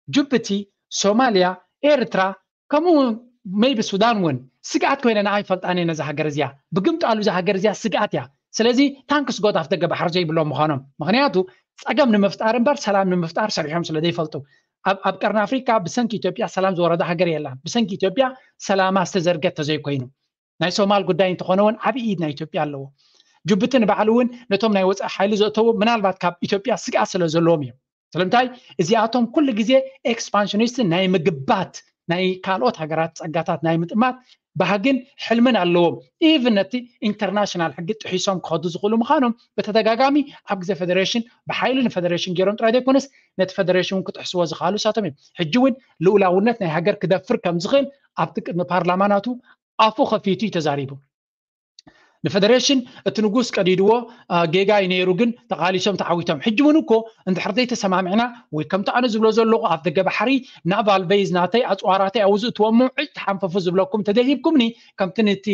ጅቡቲ፣ ሶማልያ፣ ኤርትራ ከምኡ ሜይቢ ሱዳን እውን ስግኣት ኮይነ ንዓ ይፈልጣን እየ ነዛ ሃገር እዚኣ። ብግምጣሉ እዛ ሃገር እዚኣ ስግኣት እያ። ስለዚ ታንክስ ጎድ ኣፍ ደገ ባሕሪ ዘይብሎም ምዃኖም። ምኽንያቱ ጸገም ንምፍጣር እምበር ሰላም ንምፍጣር ሰሪሖም ስለ ዘይፈልጡ። ኣብ ኣብ ቀርኒ ኣፍሪካ ብሰንኪ ኢትዮጵያ ሰላም ዝወረደ ሃገር የላን። ብሰንኪ ኢትዮጵያ ሰላማ ዝተዘርገ ተዘይኮይኑ ናይ ሶማል ጉዳይ እንተኾነ እውን ዓብዪ ኢድ ናይ ኢትዮጵያ ኣለዎ። ጅቡቲ ንባዕሉ እውን ነቶም ናይ ወፃኢ ሓይሊ ዘእተዉ ምናልባት ካብ ኢትዮጵያ ስግኣት ስለ ዘለዎም እዮም። ስለምንታይ እዚኣቶም ኩሉ ግዜ ኤክስፓንሽኒስት ናይ ምግባት ናይ ካልኦት ሃገራት ፀጋታት ናይ ምጥማት ባህግን ሕልምን ኣለዎም። ኢቭን ነቲ ኢንተርናሽናል ሕጊ ጥሒሶም ክኸዱ ዝኽእሉ ምዃኖም በተደጋጋሚ ኣብ ግዜ ፌደሬሽን ብሓይሊ ንፌደሬሽን ገይሮም ጥራይ ዘይኮነስ ነቲ ፌደሬሽን እውን ክጥሕስዎ ዝኽኣሉ እሳቶም እዮም። ሕጂ እውን ልኡላውነት ናይ ሃገር ክደፍር ከም ዝኽእል ኣብቲ ቅድሚ ፓርላማ ናቱ ኣፉ ከፊቱ እዩ ተዛሪቡ። ንፈደሬሽን እቲ ንጉስ ቀዲድዎ ጌጋ እዩ ነይሩ፣ ግን ተቓሊሶም ተዓዊቶም። ሕጂ እውን እኮ እንድሕር ዘይተሰማሚዕና ወይ ከምቲ ኣነ ዝብሎ ዘለኹ ኣብ ደገ ባሕሪ ናቫል ቤዝ ናተይ ኣፅዋራተይ ኣብኡ ዝእትወሞ ዕጭ ተሓንፈፉ ዝብለኩም ተዘይሂብኩምኒ፣ ከምቲ ነቲ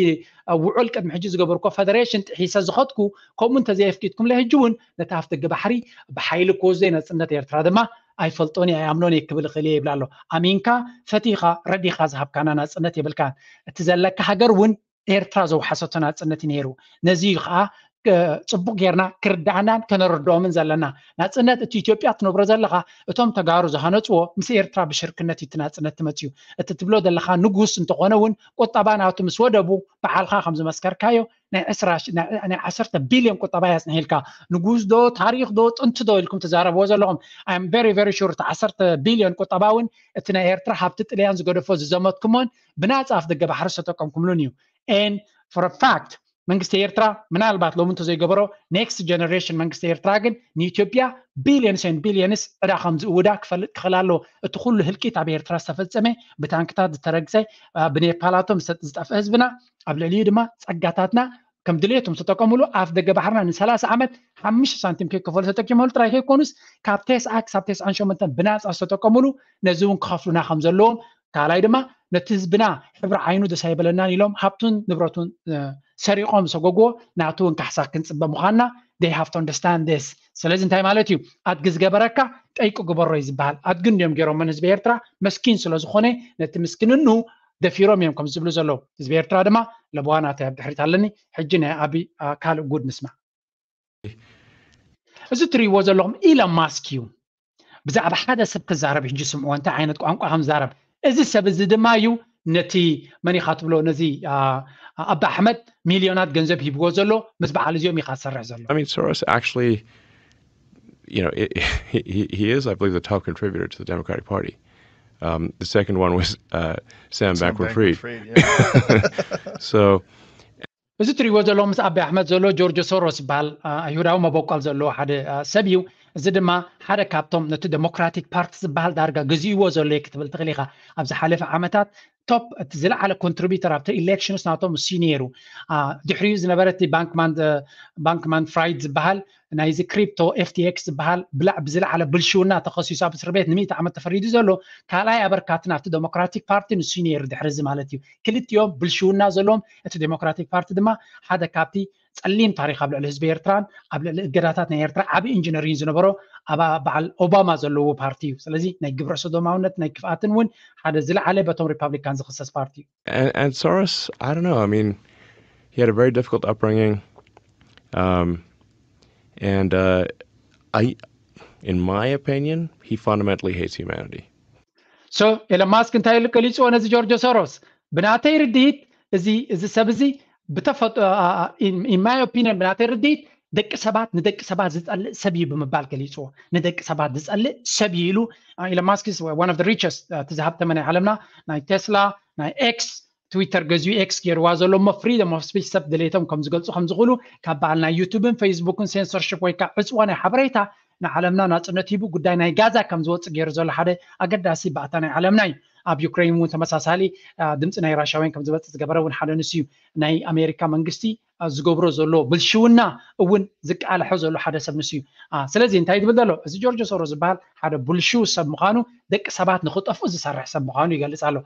ውዑል ቅድሚ ሕጂ ዝገበርኮ ፈደሬሽን ጥሒሰ ዝኸድኩ ከምኡ እንተዘየፍቂድኩምለ ሕጂ እውን ነቲ ኣፍ ደገ ባሕሪ ብሓይሊ ክወስዶ ናፅነት ኤርትራ ድማ ኣይፈልጦን እየ ኣይኣምኖን እየ ክብል እኽእል እየ ይብላ ኣሎ። ኣሚንካ ፈቲኻ ረዲኻ ዝሃብካና ናፅነት የብልካን። እቲ ዘለካ ሃገር እውን ኤርትራ ዘውሓሰቶ ናፅነት እዩ ነይሩ። ነዚ እዩ ከዓ ጽቡቅ ጌርና ክርዳእናን ከነረድኦምን ዘለና። ናፅነት እቲ ኢትዮጵያ ትነብሮ ዘለኻ እቶም ተጋሩ ዝሃነፅዎ ምስ ኤርትራ ብሽርክነት እዩ እቲ ናፅነት ትመፅዩ። እቲ ትብሎ ዘለኻ ንጉስ እንተኾነ እውን ቁጠባ ናቱ ምስ ወደቡ በዓልኻ ከም ዝመስከርካዮ ናይ ዕስራ ሽ- ናይ ናይ ዓሰርተ ቢልዮን ቁጠባ እያ ኣፅኒሕልካ። ንጉስ ዶ ታሪኽ ዶ ጥንቲ ዶ ኢልኩም ትዛረብዎ ዘለኹም። I'm very very sure እቲ ዓሰርተ ቢልዮን ቁጠባ እውን እቲ ናይ ኤርትራ ሃብቲ ጥልያን ዝገደፎ ዝዘመትኩሞን ብናፃ ኣፍ ደገ ባሕሪ ዝተጠቀምኩምሉን እዩ። And for a fact መንግስቲ ኤርትራ ምናልባት ሎሚ እንተዘይገበሮ next generation መንግስቲ ኤርትራ ግን ንኢትዮጵያ billions and billions ዕዳ ከም ዝእውዳ ክፈልጥ ክኽእል ኣለዎ። እቲ ኩሉ ህልቂት ኣብ ኤርትራ ዝተፈጸመ ብታንክታት ዝተረግጸ ብኔፓላቶም ዝጠፍአ ህዝብና ኣብ ልዕሊኡ ድማ ጸጋታትና ከም ድሌቶም ዝተጠቀሙሉ ኣፍ ደገ ባሕርና ን30 ዓመት ሓሙሽተ ሳንቲም ከይከፈሉ ተጠቂሞሉ ጥራይ ከይኮኑስ ካብ ቴስዓ ክሳብ ቴስዓን ሸሞንተን ብናፃ ዝተጠቀሙሉ ነዚ እውን ክኸፍሉና ከም ዘለዎም ካልኣይ ድማ ነቲ ህዝብና ሕብሪ ዓይኑ ደስ ኣይበለናን ኢሎም ሃብቱን ንብረቱን ሰሪቖም ዝሰጎግዎ ናቱ እውን ካሕሳ ክንፅበ ምዃንና they have to understand this። ስለዚ እንታይ ማለት እዩ? ኣድጊ ዝገበረካ ጠይቁ ግበሮ እዩ ዝበሃል። ኣድጊ እንዲዮም ገይሮሞ ንህዝቢ ኤርትራ መስኪን ስለዝኾነ ነቲ ምስክንኑ ደፊሮም እዮም ከም ዝብሉ ዘለዉ። ህዝቢ ኤርትራ ድማ ለበዋ ናተይ ኣብ ድሕሪት ኣለኒ። ሕጂ ናይ ኣቢ ካልእ ጉድ ንስማዕ። እዚ ትርእይዎ ዘለኹም ኢሎን ማስክ እዩ። ብዛዕባ ሓደ ሰብ ክዛረብ ሕጂ ስምዕዎ እንታይ ዓይነት ቋንቋ ከም ዝዛረብ። እዚ ሰብ እዚ ድማ እዩ ነቲ መን ኢኻ ትብሎ ነዚ ኣባ ኣሕመድ ሚልዮናት ገንዘብ ሂብዎ ዘሎ ምስ በዓል እዚኦም ኢኻ ዝሰርሕ ዘሎ። I mean, Soros actually, you know, he, he is, I believe, the top contributor to the Democratic Party. Um, the second one was uh, Sam, Sam Bankman Fried. So, እዚ ትሪእዎ ዘለኹም ምስ ኣቢ ኣሕመድ ዘሎ ጆርጆ ሶሮስ ይበሃል። ኣይሁዳዊ መበቆል ዘለዎ ሓደ ሰብ እዩ። እዚ ድማ ሓደ ካብቶም ነቲ ዴሞክራቲክ ፓርቲ ዝበሃል ዳርጋ ገዚእዎ ዘሎ እዩ ክትብል ትኽእል ኢኻ። ኣብ ዝሓለፈ ዓመታት ቶፕ እቲ ዝለዓለ ኮንትሪቢተር ኣብቲ ኢሌክሽንስ ናቶም እሱ ነይሩ። ድሕሪኡ ዝነበረ እቲ ባንክማን ፍራይድ ዝበሃል ናይዚ ክሪፕቶ ኤፍቲኤክስ ዝበሃል ብላዕ ብዝለዓለ ብልሽውና ተኸሲሱ ኣብ እስር ቤት ንሚእቲ ዓመት ተፈሪዱ ዘሎ ካልኣይ ኣበርካቲ ናብቲ ዴሞክራቲክ ፓርቲ ንሱ ነይሩ። ድሕሪ እዚ ማለት እዩ ክልቲኦም ብልሽውና ዘለዎም እቲ ዴሞክራቲክ ፓርቲ ድማ ሓደ ካብቲ ፀሊም ታሪክ ኣብ ልዕሊ ህዝቢ ኤርትራን ኣብ ልዕሊ እገዳታት ናይ ኤርትራ ዓብዪ ኢንጂነሪን ዝነበሮ ኣብ በዓል ኦባማ ዘለዎ ፓርቲ እዩ። ስለዚ ናይ ግብረ ሰዶማውነት ናይ ክፍኣትን እውን ሓደ ዝለዓለ በቶም ሪፓብሊካን ዝኽሰስ ፓርቲ እዩ። And, and Soros, I don't know. I mean, he had a very difficult upbringing. Um, and uh, I, in my opinion, he fundamentally hates humanity. So, ኤለን ማስክ እንታይ ኢሉ ገሊፅዎ ነዚ ጆርጆ ሶሮስ? ብናተይ ርድኢት እዚ እዚ ሰብ እዚ ብተፈጥሮ in my opinion ብናተይ ርድኢት ደቂ ሰባት ንደቂ ሰባት ዝፀልእ ሰብ እዩ ብምባል ገሊፅዎ። ንደቂ ሰባት ዝፀልእ ሰብ እዩ ኢሉ። ኢለን ማስክ one of the richest እቲ ዝሃብተመ ናይ ዓለምና ናይ ቴስላ ናይ ኤክስ ትዊተር ገዚኡ ኤክስ ገይርዋ ዘሎ እሞ ፍሪደም ኦፍ ስፒች ሰብ ድሌቶም ከም ዝገልፁ ከም ዝኽእሉ ካብ በዓል ናይ ዩቱብን ፌስቡክን ሴንሰርሽፕ ወይ ከዓ ዕፅዋ ናይ ሓበሬታ ንዓለምና ናፅነት ሂቡ ጉዳይ ናይ ጋዛ ከም ዝወፅእ ገይሩ ዘሎ ሓደ ኣገዳሲ ባእታ ናይ ዓለምና እዩ። ኣብ ዩክሬን እውን ተመሳሳሊ ድምፂ ናይ ራሻውያን ከም ዝበፅእ ዝገበረ እውን ሓደ ንሱ እዩ። ናይ ኣሜሪካ መንግስቲ ዝገብሮ ዘሎ ብልሽውና እውን ዝቃልሖ ዘሎ ሓደ ሰብ ንሱ እዩ። ስለዚ እንታይ ዝብል ዘሎ እዚ ጆርጆ ሶሮ ዝበሃል ሓደ ብልሽው ሰብ ምዃኑ ደቂ ሰባት ንክጠፍኡ ዝሰርሕ ሰብ ምዃኑ ይገልፅ ኣሎ።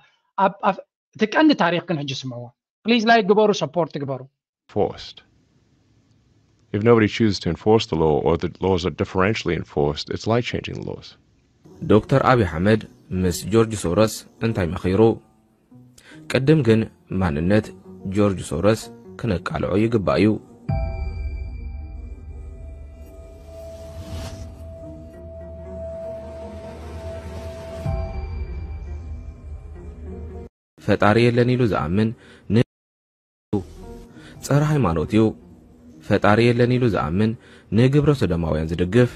እቲ ቀንዲ ታሪክ ግን ሕጂ ስምዕዎ። ፕሊዝ ላይክ ግበሩ፣ ሰፖርት ግበሩ። Forced. If nobody chooses to enforce the law or the laws are differentially enforced, it's like changing the laws. ዶክተር ኣብይ ኣሕመድ ምስ ጆርጅ ሶሮስ እንታይ መኺሩ? ቅድም ግን ማንነት ጆርጅ ሶሮስ ክነቃልዖ ይግባእ እዩ። ፈጣሪ የለን ኢሉ ዝኣምን ጸረ ሃይማኖት እዩ። ፈጣሪ የለን ኢሉ ዝኣምን ንግብረ ሰዶማውያን ዝድግፍ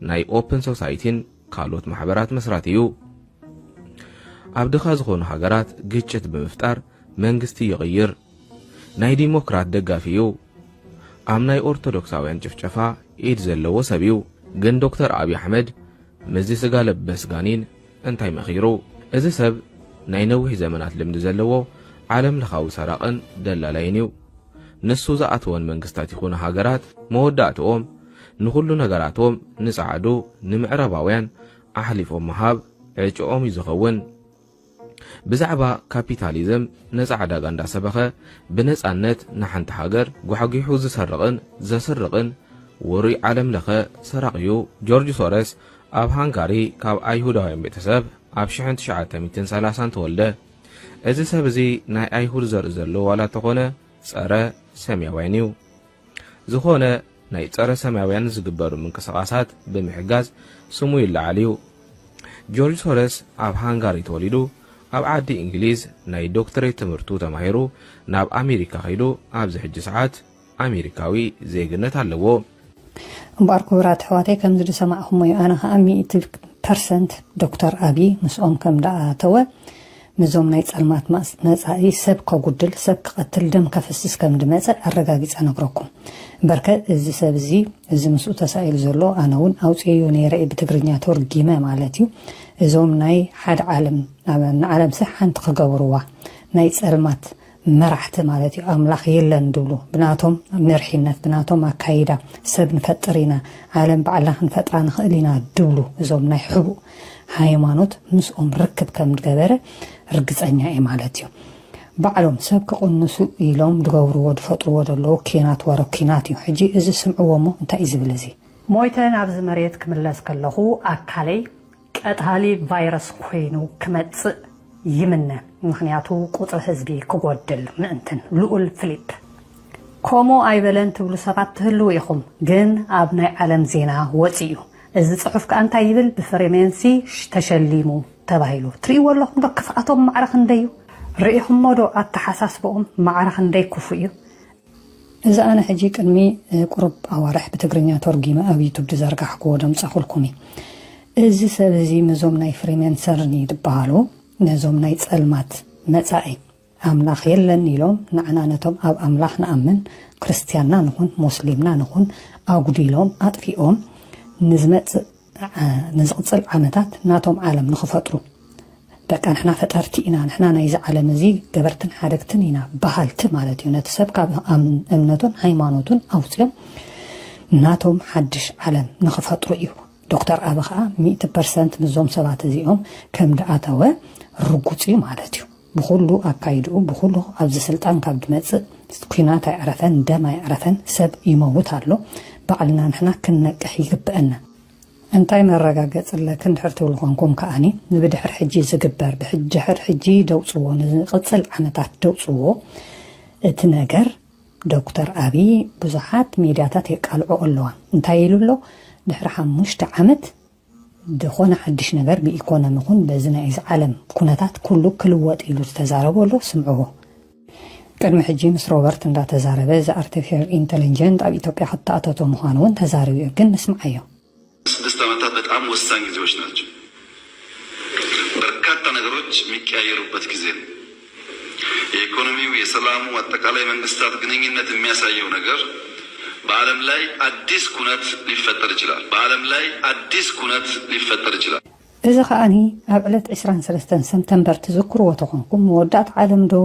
ናይ ኦፕን ሶሳይቲን ካልኦት ማሕበራት መስራቲ እዩ። ኣብ ድኻ ዝኾኑ ሃገራት ግጭት ብምፍጣር መንግስቲ ይቕይር። ናይ ዲሞክራት ደጋፊ እዩ። ኣብ ናይ ኦርቶዶክሳውያን ጭፍጨፋ ኢድ ዘለዎ ሰብ እዩ። ግን ዶክተር ኣብይ ኣሕመድ ምስዚ ስጋ ለበስ ጋኒን እንታይ መኺሩ? እዚ ሰብ ናይ ነዊሕ ዘመናት ልምዲ ዘለዎ ዓለም ለኻዊ ሰራቕን ደላላይን እዩ። ንሱ ዝኣተወን መንግስታት ይኹኑ ሃገራት መወዳእትኦም ንኹሉ ነገራቶም ንጻዕዱ ንምዕራባውያን ኣሕሊፎም ምሃብ ዕጭኦም እዩ ዝኸውን። ብዛዕባ ካፒታሊዝም ነጻ ዕዳጋ እንዳሰበኸ ብነጻነት ንሓንቲ ሃገር ጓሕጒሑ ዝሰርቕን ዘስርቕን ውሩይ ዓለም ለኸ ሰራቒ እዩ። ጆርጅ ሶረስ ኣብ ሃንጋሪ ካብ ኣይሁዳውያን ቤተሰብ ኣብ ሽሕን ትሽዓተ ሚእትን ሰላሳን ተወልደ። እዚ ሰብ እዚ ናይ ኣይሁድ ዘርኢ ዘለዎ ዋላ እንተኾነ ጸረ ሰማያውያን እዩ። ዝኾነ ናይ ጸረ ሰማያውያን ዝግበሩ ምንቅስቓሳት ብምሕጋዝ ስሙ ይለዓል እዩ። ጆርጅ ሶረስ ኣብ ሃንጋሪ ተወሊዱ ኣብ ዓዲ እንግሊዝ ናይ ዶክተሬት ትምህርቱ ተማሂሩ ናብ ኣሜሪካ ከይዱ ኣብዚ ሕጂ ሰዓት ኣሜሪካዊ ዜግነት ኣለዎ። እምበኣር ክቡራት ኣሕዋተይ፣ ከምዚ ዝሰማዕኹሞ እዩ። ኣነ ከዓ ሚእቲ ፐርሰንት ዶክተር ኣብይ ምስኦም ከም ደኣተወ፣ ነዞም ናይ ጸልማት ማጽ-፣ መጻኢ ሰብ ከጉድል፣ ሰብ ክቐትል፣ ደም ከፍስስ ከም ድመጸ ኣረጋጊጸ ነግረኩም። እምበርከ እዚ ሰብ እዚ፣ እዚ ምስኡ ተሳኢሉ ዘሎ፣ ኣነ እውን ኣውፅኤዮ ነይረ እየ፣ ብትግርኛ ተርጊመ ማለት እዩ። እዞም ናይ ሓደ ዓለም፣ ንዓለምሲ ሓንቲ ክገብርዋ ናይ ጸልማት መራሕቲ ማለት እዩ፣ ኣምላኽ የለን ድብሉ፣ ብናቶም መርሒነት፣ ብናቶም ኣካይዳ ሰብ ንፈጥር ኢና፣ ዓለም ባዕልና ክንፈጥራ ንኽእል ኢና ድብሉ፣ እዞም ናይ ሕቡእ ሃይማኖት ምስኦም ርክብ ከም ዝገበረ ርግጸኛ እየ ማለት እዩ። ባዕሎም ሰብ ክቕንሱ ኢሎም ድገብርዎ ድፈጥርዎ ዘለዉ ኪናት ወረ ኪናት እዩ። ሕጂ እዚ ስምዕዎ እሞ እንታይ እዩ ዝብል እዚ? ሞይተ ናብዚ መሬት ክምለስ ከለኹ ኣካለይ ቀታሊ ቫይረስ ኮይኑ ክመጽእ ይምነ፣ ምኽንያቱ ቁጽሪ ህዝቢ ክጎድል ምእንትን። ልኡል ፊሊፕ። ከምኡ ኣይበለን ትብሉ ሰባት ትህልዉ ኢኹም፣ ግን ኣብ ናይ ዓለም ዜና ወጺኡ። እዚ ጽሑፍ ከኣ እንታይ ይብል? ብፍሪሜንሲ ተሸሊሙ ተባሂሉ። ትርእይዎ ኣለኹም ዶ ክፍኣቶም ማዕረ ክንደይ እዩ? ርኢኹሞ ዶ ኣተሓሳስብኦም ማዕረ ክንደይ ክፉእ እዩ? እዚ ኣነ ሕጂ ቅድሚ ቁሩብ ኣዋርሕ ብትግርኛ ተርጒመ ኣብ ዩቱብ ዝዘርጋሕክዎ ደምጻኹልኩም እዩ። እዚ ሰብ እዚ ምስዞም ናይ ፍሪሜንሰርን እዩ ዝበሃሉ፣ ነዞም ናይ ጸልማት መጻኢ ኣምላኽ የለን ኢሎም ንዓና ነቶም ኣብ ኣምላኽ ንኣምን ክርስትያንና ንኹን ሙስሊምና ንኹን ኣጉዲሎም ኣጥፊኦም ንዝመጽእ ንዝቕጽል ዓመታት ናቶም ዓለም ንኽፈጥሩ በቃ ንሕና ፈጠርቲ ኢና፣ ንሕና ናይዚ ዓለም እዚ ገበርትን ሓደግትን ኢና በሃልቲ ማለት እዩ። ነቲ ሰብ ካብ እምነቱን ሃይማኖቱን ኣውፅኦም ናቶም ሓድሽ ዓለም ንኽፈጥሩ እዩ። ዶክተር ኣቢ ከዓ ሚእቲ ፐርሰንት ምስዞም ሰባት እዚኦም ከም ድኣተወ ርጉፅ እዩ ማለት እዩ። ብኩሉ ኣካይድኡ ብኩሉ ኣብዚ ስልጣን ካብ ድመፅእ ኩናት ኣይዕረፈን፣ ደም ኣይዕረፈን፣ ሰብ ይመውት ኣሎ። ባዕልና ንሕና ክንነቅሕ ይግብአና። እንታይ መረጋገፂ ኣለክን ድሕር ትብሉ ኮንኩም ከኣኒ ንብድሕር ሕጂ ዝግበር ብድሕር ሕጂ ደውፅዎ ንዝቕፅል ዓመታት ደውፅዎ እቲ ነገር ዶክተር ኣብይ ብዙሓት ሚድያታት የቃልዖ ኣለዋ። እንታይ ኢሉ ኣሎ? ድሕሪ ሓሙሽተ ዓመት ዝኾነ ሓድሽ ነገር ብኢኮኖሚ ኹን በዚ ናይ እዚ ዓለም ኩነታት ኩሉ ክልወጥ ኢሉ ዝተዛረቦ ኣሎ። ስምዕዎ። ቅድሚ ሕጂ ምስ ሮበርት እንዳተዛረበ እዚ ኣርቲፊሻል ኢንተሊጀንት ኣብ ኢትዮጵያ ክተኣተቶ ምዃኑ እውን ተዛሪቡ እዩ። ግን ንስምዓዮ። ስድስት ዓመታት በጣም ወሳኝ ጊዜዎች ናቸው። በርካታ ነገሮች የሚቀያየሩበት ጊዜ ነው። የኢኮኖሚው፣ የሰላሙ፣ አጠቃላይ መንግስታት ግንኙነት የሚያሳየው ነገር በዓለም ላይ አዲስ ኩነት ሊፈጠር ይችላል። በዓለም ላይ አዲስ ኩነት ሊፈጠር ይችላል። እዚ ከኣኒ ኣብ ዕለት ዕስራን ሰለስተን ሰፕተምበር ትዝክርዎ ተኾንኩም መወዳእታ ዓለም ዶ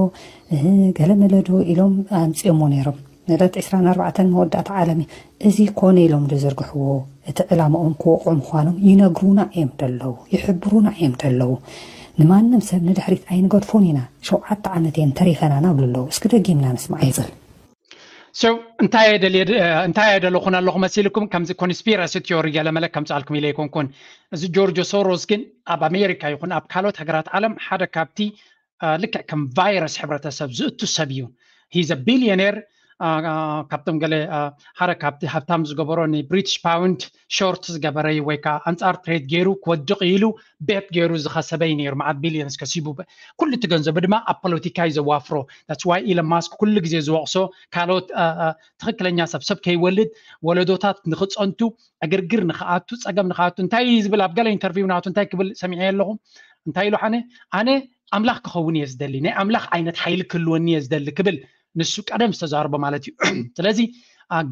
ገለመለ ዶ ኢሎም ኣምፅኦሞ ነይሮም። ዕለት ዕስራን ኣርባዕተን መወዳእታ ዓለም እዩ። እዚ ኮነ ኢሎም ዝዝርግሕዎ እቲ ዕላማኦም ክወቕዑ ምዃኖም ይነግሩና እዮም ደለዉ፣ ይሕብሩና እዮም ደለዉ። ንማንም ሰብ ንድሕሪት ኣይንገድፎን ኢና፣ ሸውዓተ ዓመት እየን ተሪፈና ናብሉ ኣለዉ። እስኪ ደጊምና ንስማዕ ይፅል። So እንታይ የደልኩን ኣለኹ መሲልኩም? ከምዚ ኮንስፒረሲ ቲዮሪ ገለመለ ከምፅኣልኩም ኢለ ኣይኮንኩን። እዚ ጆርጆ ሶሮስ ግን ኣብ ኣሜሪካ ይኹን ኣብ ካልኦት ሃገራት ዓለም ሓደ ካብቲ ልክዕ ከም ቫይረስ ሕብረተሰብ ዝእቱ ሰብ እዩ። He's a billionaire። ካብቶም ገለ ሓደ ካብቲ ሃብታም ዝገበሮ ንብሪቲሽ ፓውንድ ሾርት ዝገበረ እዩ፣ ወይ ከዓ ኣንፃር ትሬድ ገይሩ ክወድቕ ኢሉ ቤት ገይሩ ዝኸሰበ እዩ ነይሩ። መዓት ቢልዮንስ ከሲቡ ኩሉ እቲ ገንዘቡ ድማ ኣብ ፖለቲካ እዩ ዘዋፍሮ። That's why ኢለን ማስክ ኩሉ ግዜ ዝወቕሶ ካልኦት ትኽክለኛ ሰብ ሰብ ከይወልድ ወለዶታት ንኽፀንቱ ዕግርግር ንኽኣቱ ጸገም ንኽኣቱ እንታይ እዩ ዝብል ኣብ ገለ ኢንተርቪው ናቱ እንታይ ክብል ሰሚዐ ኣለኹ። እንታይ ኢሉ ሓነ ኣነ ኣምላኽ ክኸውን እየ ዝደሊ፣ ናይ ኣምላኽ ዓይነት ሓይሊ ክህልወኒ እየ ዝደሊ ክብል ንሱ ቀደም ዝተዛርቦ ማለት እዩ። ስለዚ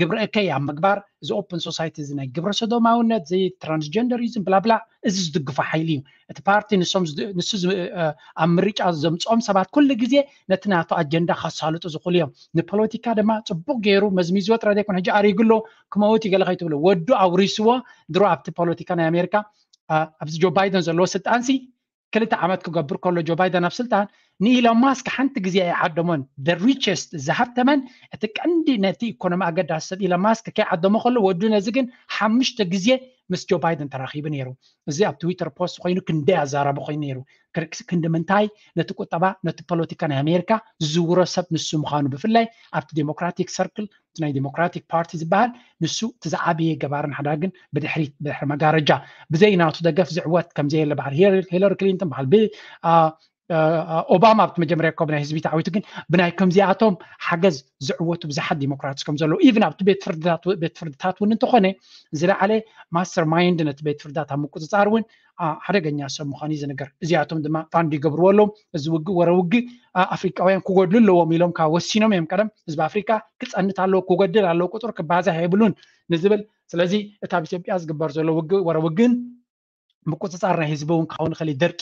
ግብረ እከይ ኣብ ምግባር፣ እዚ ኦፕን ሶሳይቲ፣ እዚ ናይ ግብረ ሰዶማውነት፣ እዚ ትራንስጀንደሪዝም፣ ብላብላ፣ እዚ ዝድግፎ ሓይሊ እዩ። እቲ ፓርቲ ንሶም ንሱ ኣብ ምርጫ ዘምፅኦም ሰባት ኩሉ ግዜ ነቲ ናቱ ኣጀንዳ ከሳልጡ ዝኽእሉ እዮም። ንፖለቲካ ድማ ፅቡቅ ገይሩ መዝሚዝዎ ጥራይ ዘይኮነ ሕጂ ኣሪጉ ኣሎ ክመውት እዩ ገለ ከይትብሉ፣ ወዱ ኣውሪስዎ። ድሮ ኣብቲ ፖለቲካ ናይ ኣሜሪካ ኣብዚ ጆ ባይደን ዘለዎ ስልጣንሲ ክልተ ዓመት ክገብር ከሎ ጆ ባይደን ኣብ ስልጣን ንኢሎን ማስክ ሓንቲ ግዜ ኣይዓደሞን። The richest፣ ዝሃብተመን፣ እቲ ቀንዲ ነቲ ኢኮኖሚ ኣገዳሲ ሰብ ኢሎን ማስክ ከይዓደሞ ከሎ ወዱ ነዚ ግን ሓሙሽተ ግዜ ምስ ጆ ባይደን ተራኺቡ ነይሩ። እዚ ኣብ ትዊተር ፖስት ኮይኑ ክንደይ ኣዛራቢ ኮይኑ ነይሩ። ክንዲ ምንታይ ነቲ ቁጠባ ነቲ ፖለቲካ ናይ ኣሜሪካ ዝዝውሮ ሰብ ንሱ ምዃኑ፣ ብፍላይ ኣብቲ ዴሞክራቲክ ሰርክል፣ እቲ ናይ ዴሞክራቲክ ፓርቲ ዝበሃል፣ ንሱ እቲ ዝዓበየ ገባርን ሓዳግን ብድሕሪት ብድሕሪ መጋረጃ ብዘይ ናቱ ደገፍ ዝዕወት ከምዘየለ በዓል ሂለሪ ክሊንተን በዓል ኦባማ ኣብቲ መጀመርያ ኮብ ናይ ህዝቢ ተዓዊቱ ግን ብናይ ከምዚኣቶም ሓገዝ ዝዕወቱ ብዙሓት ዲሞክራትስ ከም ዘለዉ ኢቭን ኣብቲ ቤት ፍርድታት እውን እንተኾነ ዝለዓለ ማስተር ማይንድ ነቲ ቤት ፍርድታት ኣብ ምቁፅፃር እውን ሓደገኛ ሰብ ምዃኑ እዩ ዝንገር። እዚኣቶም ድማ ፋንድ ይገብርዎ ኣለዉ። እዚ ውግእ ወረ ውግእ ኣፍሪቃውያን ክጎድሉ ኣለዎም ኢሎም ካብ ወሲኖም እዮም። ቀደም ህዝቢ ኣፍሪቃ ክፀንት ኣለዎ፣ ክጎድል ኣለዎ፣ ቁፅሩ ክባዛሕ የብሉን ንዝብል። ስለዚ እቲ ኣብ ኢትዮጵያ ዝግበር ዘሎ ውግእ ወረ ውግእን ምቁፅፃር ናይ ህዝቢ እውን ክኸውን ይኽእል እዩ። ደርቂ፣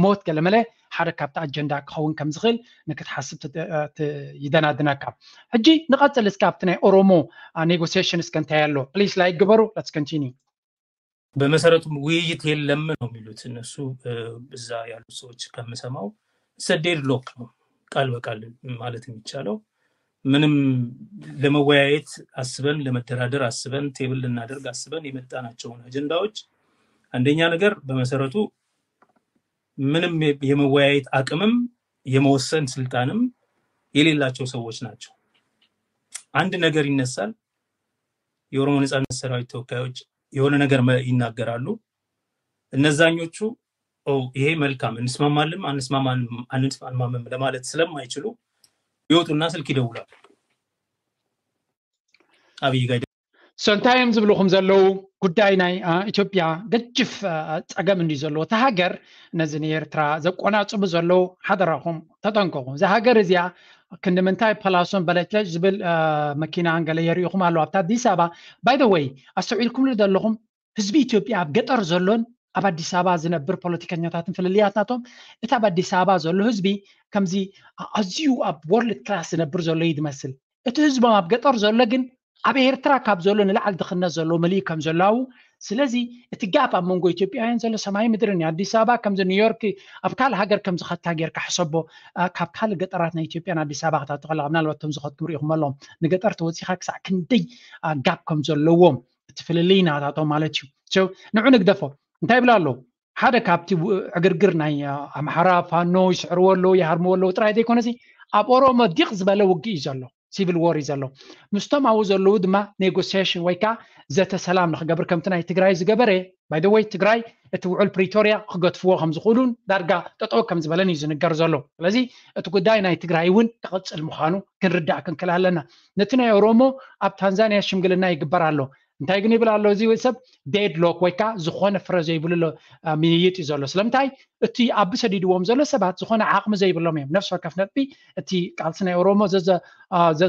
ሞት፣ ገለመለ ሓደ ካብቲ ኣጀንዳ ክኸውን ከም ዝኽእል ንክትሓስብ ይደናድነካ። ሕጂ ንቐፅል እስከ ኣብቲ ናይ ኦሮሞ ኔጎሲሽን እስከ እንታይ ኣሎ ፕሊስ ላይክ ግበሩ። Let's continue። በመሰረቱ ውይይት የለም ነው የሚሉት እነሱ። እዛ ያሉት ሰዎች ከምሰማው ሰዴድ ሎክ ነው ቃል በቃል ማለት የሚቻለው። ምንም ለመወያየት አስበን ለመደራደር አስበን ቴብል ልናደርግ አስበን የመጣናቸውን አጀንዳዎች አንደኛ ነገር በመሰረቱ ምንም የመወያየት አቅምም የመወሰን ስልጣንም የሌላቸው ሰዎች ናቸው። አንድ ነገር ይነሳል። የኦሮሞ ነጻነት ሰራዊት ተወካዮች የሆነ ነገር ይናገራሉ። እነዛኞቹ ይሄ መልካም እንስማማለን አንስማማም ለማለት ስለማይችሉ ይወጡና ስልክ ይደውላሉ። አብይ ጋር እንታይ እዮም ዝብልኹም ዘለዉ? ጉዳይ ናይ ኢትዮጵያ ገጅፍ ፀገም እንዲ ዘለዎ፣ እታ ሃገር ነዚ ንኤርትራ ዘቆናፅቡ ዘለዉ ሓደራኹም ተጠንቀቑ። እዛ ሃገር እዚኣ ክንዲ ምንታይ ፐላሶን በለጭለጭ ዝብል መኪና ገለ የርእኹም ኣለዉ ኣብታ ኣዲስ ኣበባ። ባይ ዘ ወይ ኣስተውዒልኩምሉ ዘለኹም ህዝቢ ኢትዮጵያ ኣብ ገጠር ዘሎን ኣብ ኣዲስ ኣበባ ዝነብር ፖለቲከኛታትን ፍልልያት ናቶም፣ እቲ ኣብ ኣዲስ ኣበባ ዘሎ ህዝቢ ከምዚ ኣዝዩ ኣብ ወርልድ ክላስ ዝነብር ዘሎ እዩ ዝመስል። እቲ ህዝቦም ኣብ ገጠር ዘሎ ግን ኣብ ኤርትራ ካብ ዘሎ ንላዕሊ ድኽነት ዘለዎ መሊኡ ከም ዘሎ ኣው። ስለዚ እቲ ጋፕ ኣብ መንጎ ኢትዮጵያውያን ዘሎ ሰማይ ምድርን እዩ። ኣዲስ ኣበባ ከምዚ ኒውዮርክ ኣብ ካልእ ሃገር ከም ዝኸታ ጌርካ ሕሰቦ። ካብ ካልእ ገጠራት ናይ ኢትዮጵያ ንኣዲስ ኣበባ ክታተኸላ ምናልባት እቶም ዝኸትኩም ሪኢኹም ኣለዎም። ንገጠር ተወፂኻ ክሳዕ ክንደይ ጋፕ ከም ዘለዎም እቲ ፍልልይ ናታቶም ማለት እዩ። ንዑ ንግደፎ። እንታይ ይብላ ኣለዉ? ሓደ ካብቲ ዕግርግር ናይ ኣምሓራ ፋኖ ይስዕርዎ ኣለዉ ይሃርምዎ ኣለዉ ጥራይ ዘይኮነሲ ኣብ ኦሮሞ ዲቕ ዝበለ ውግእ እዩ ዘሎ። ሲቪል ዎር እዩ ዘሎ። ምስቶም ኣብኡ ዘለዉ ድማ ኔጎሲሽን ወይ ከዓ ዘተ ሰላም ንክገብር ከምቲ ናይ ትግራይ ዝገበረ። ባይ ዘ ወይ ትግራይ እቲ ውዕል ፕሪቶርያ ክገድፍዎ ከም ዝኽእሉን ዳርጋ ጠጠው ከም ዝበለን እዩ ዝንገር ዘሎ። ስለዚ እቲ ጉዳይ ናይ ትግራይ እውን ክቕፅል ምዃኑ ክንርዳእ ክንክእል ኣለና። ነቲ ናይ ኦሮሞ ኣብ ታንዛንያ ሽምግልና ይግበር ኣሎ። እንታይ ግን ይብል ኣሎ እዚ ሰብ? ዴድ ሎክ ወይ ከዓ ዝኾነ ፍረ ዘይብሉ ኣሎ ምይይጥ እዩ ዘሎ። ስለምንታይ? እቲ ኣብ ሰዲድዎም ዘሎ ሰባት ዝኾነ ዓቕሚ ዘይብሎም እዮም። ነፍሲ ወከፍ ነጥቢ እቲ ቃልሲ ናይ ኦሮሞ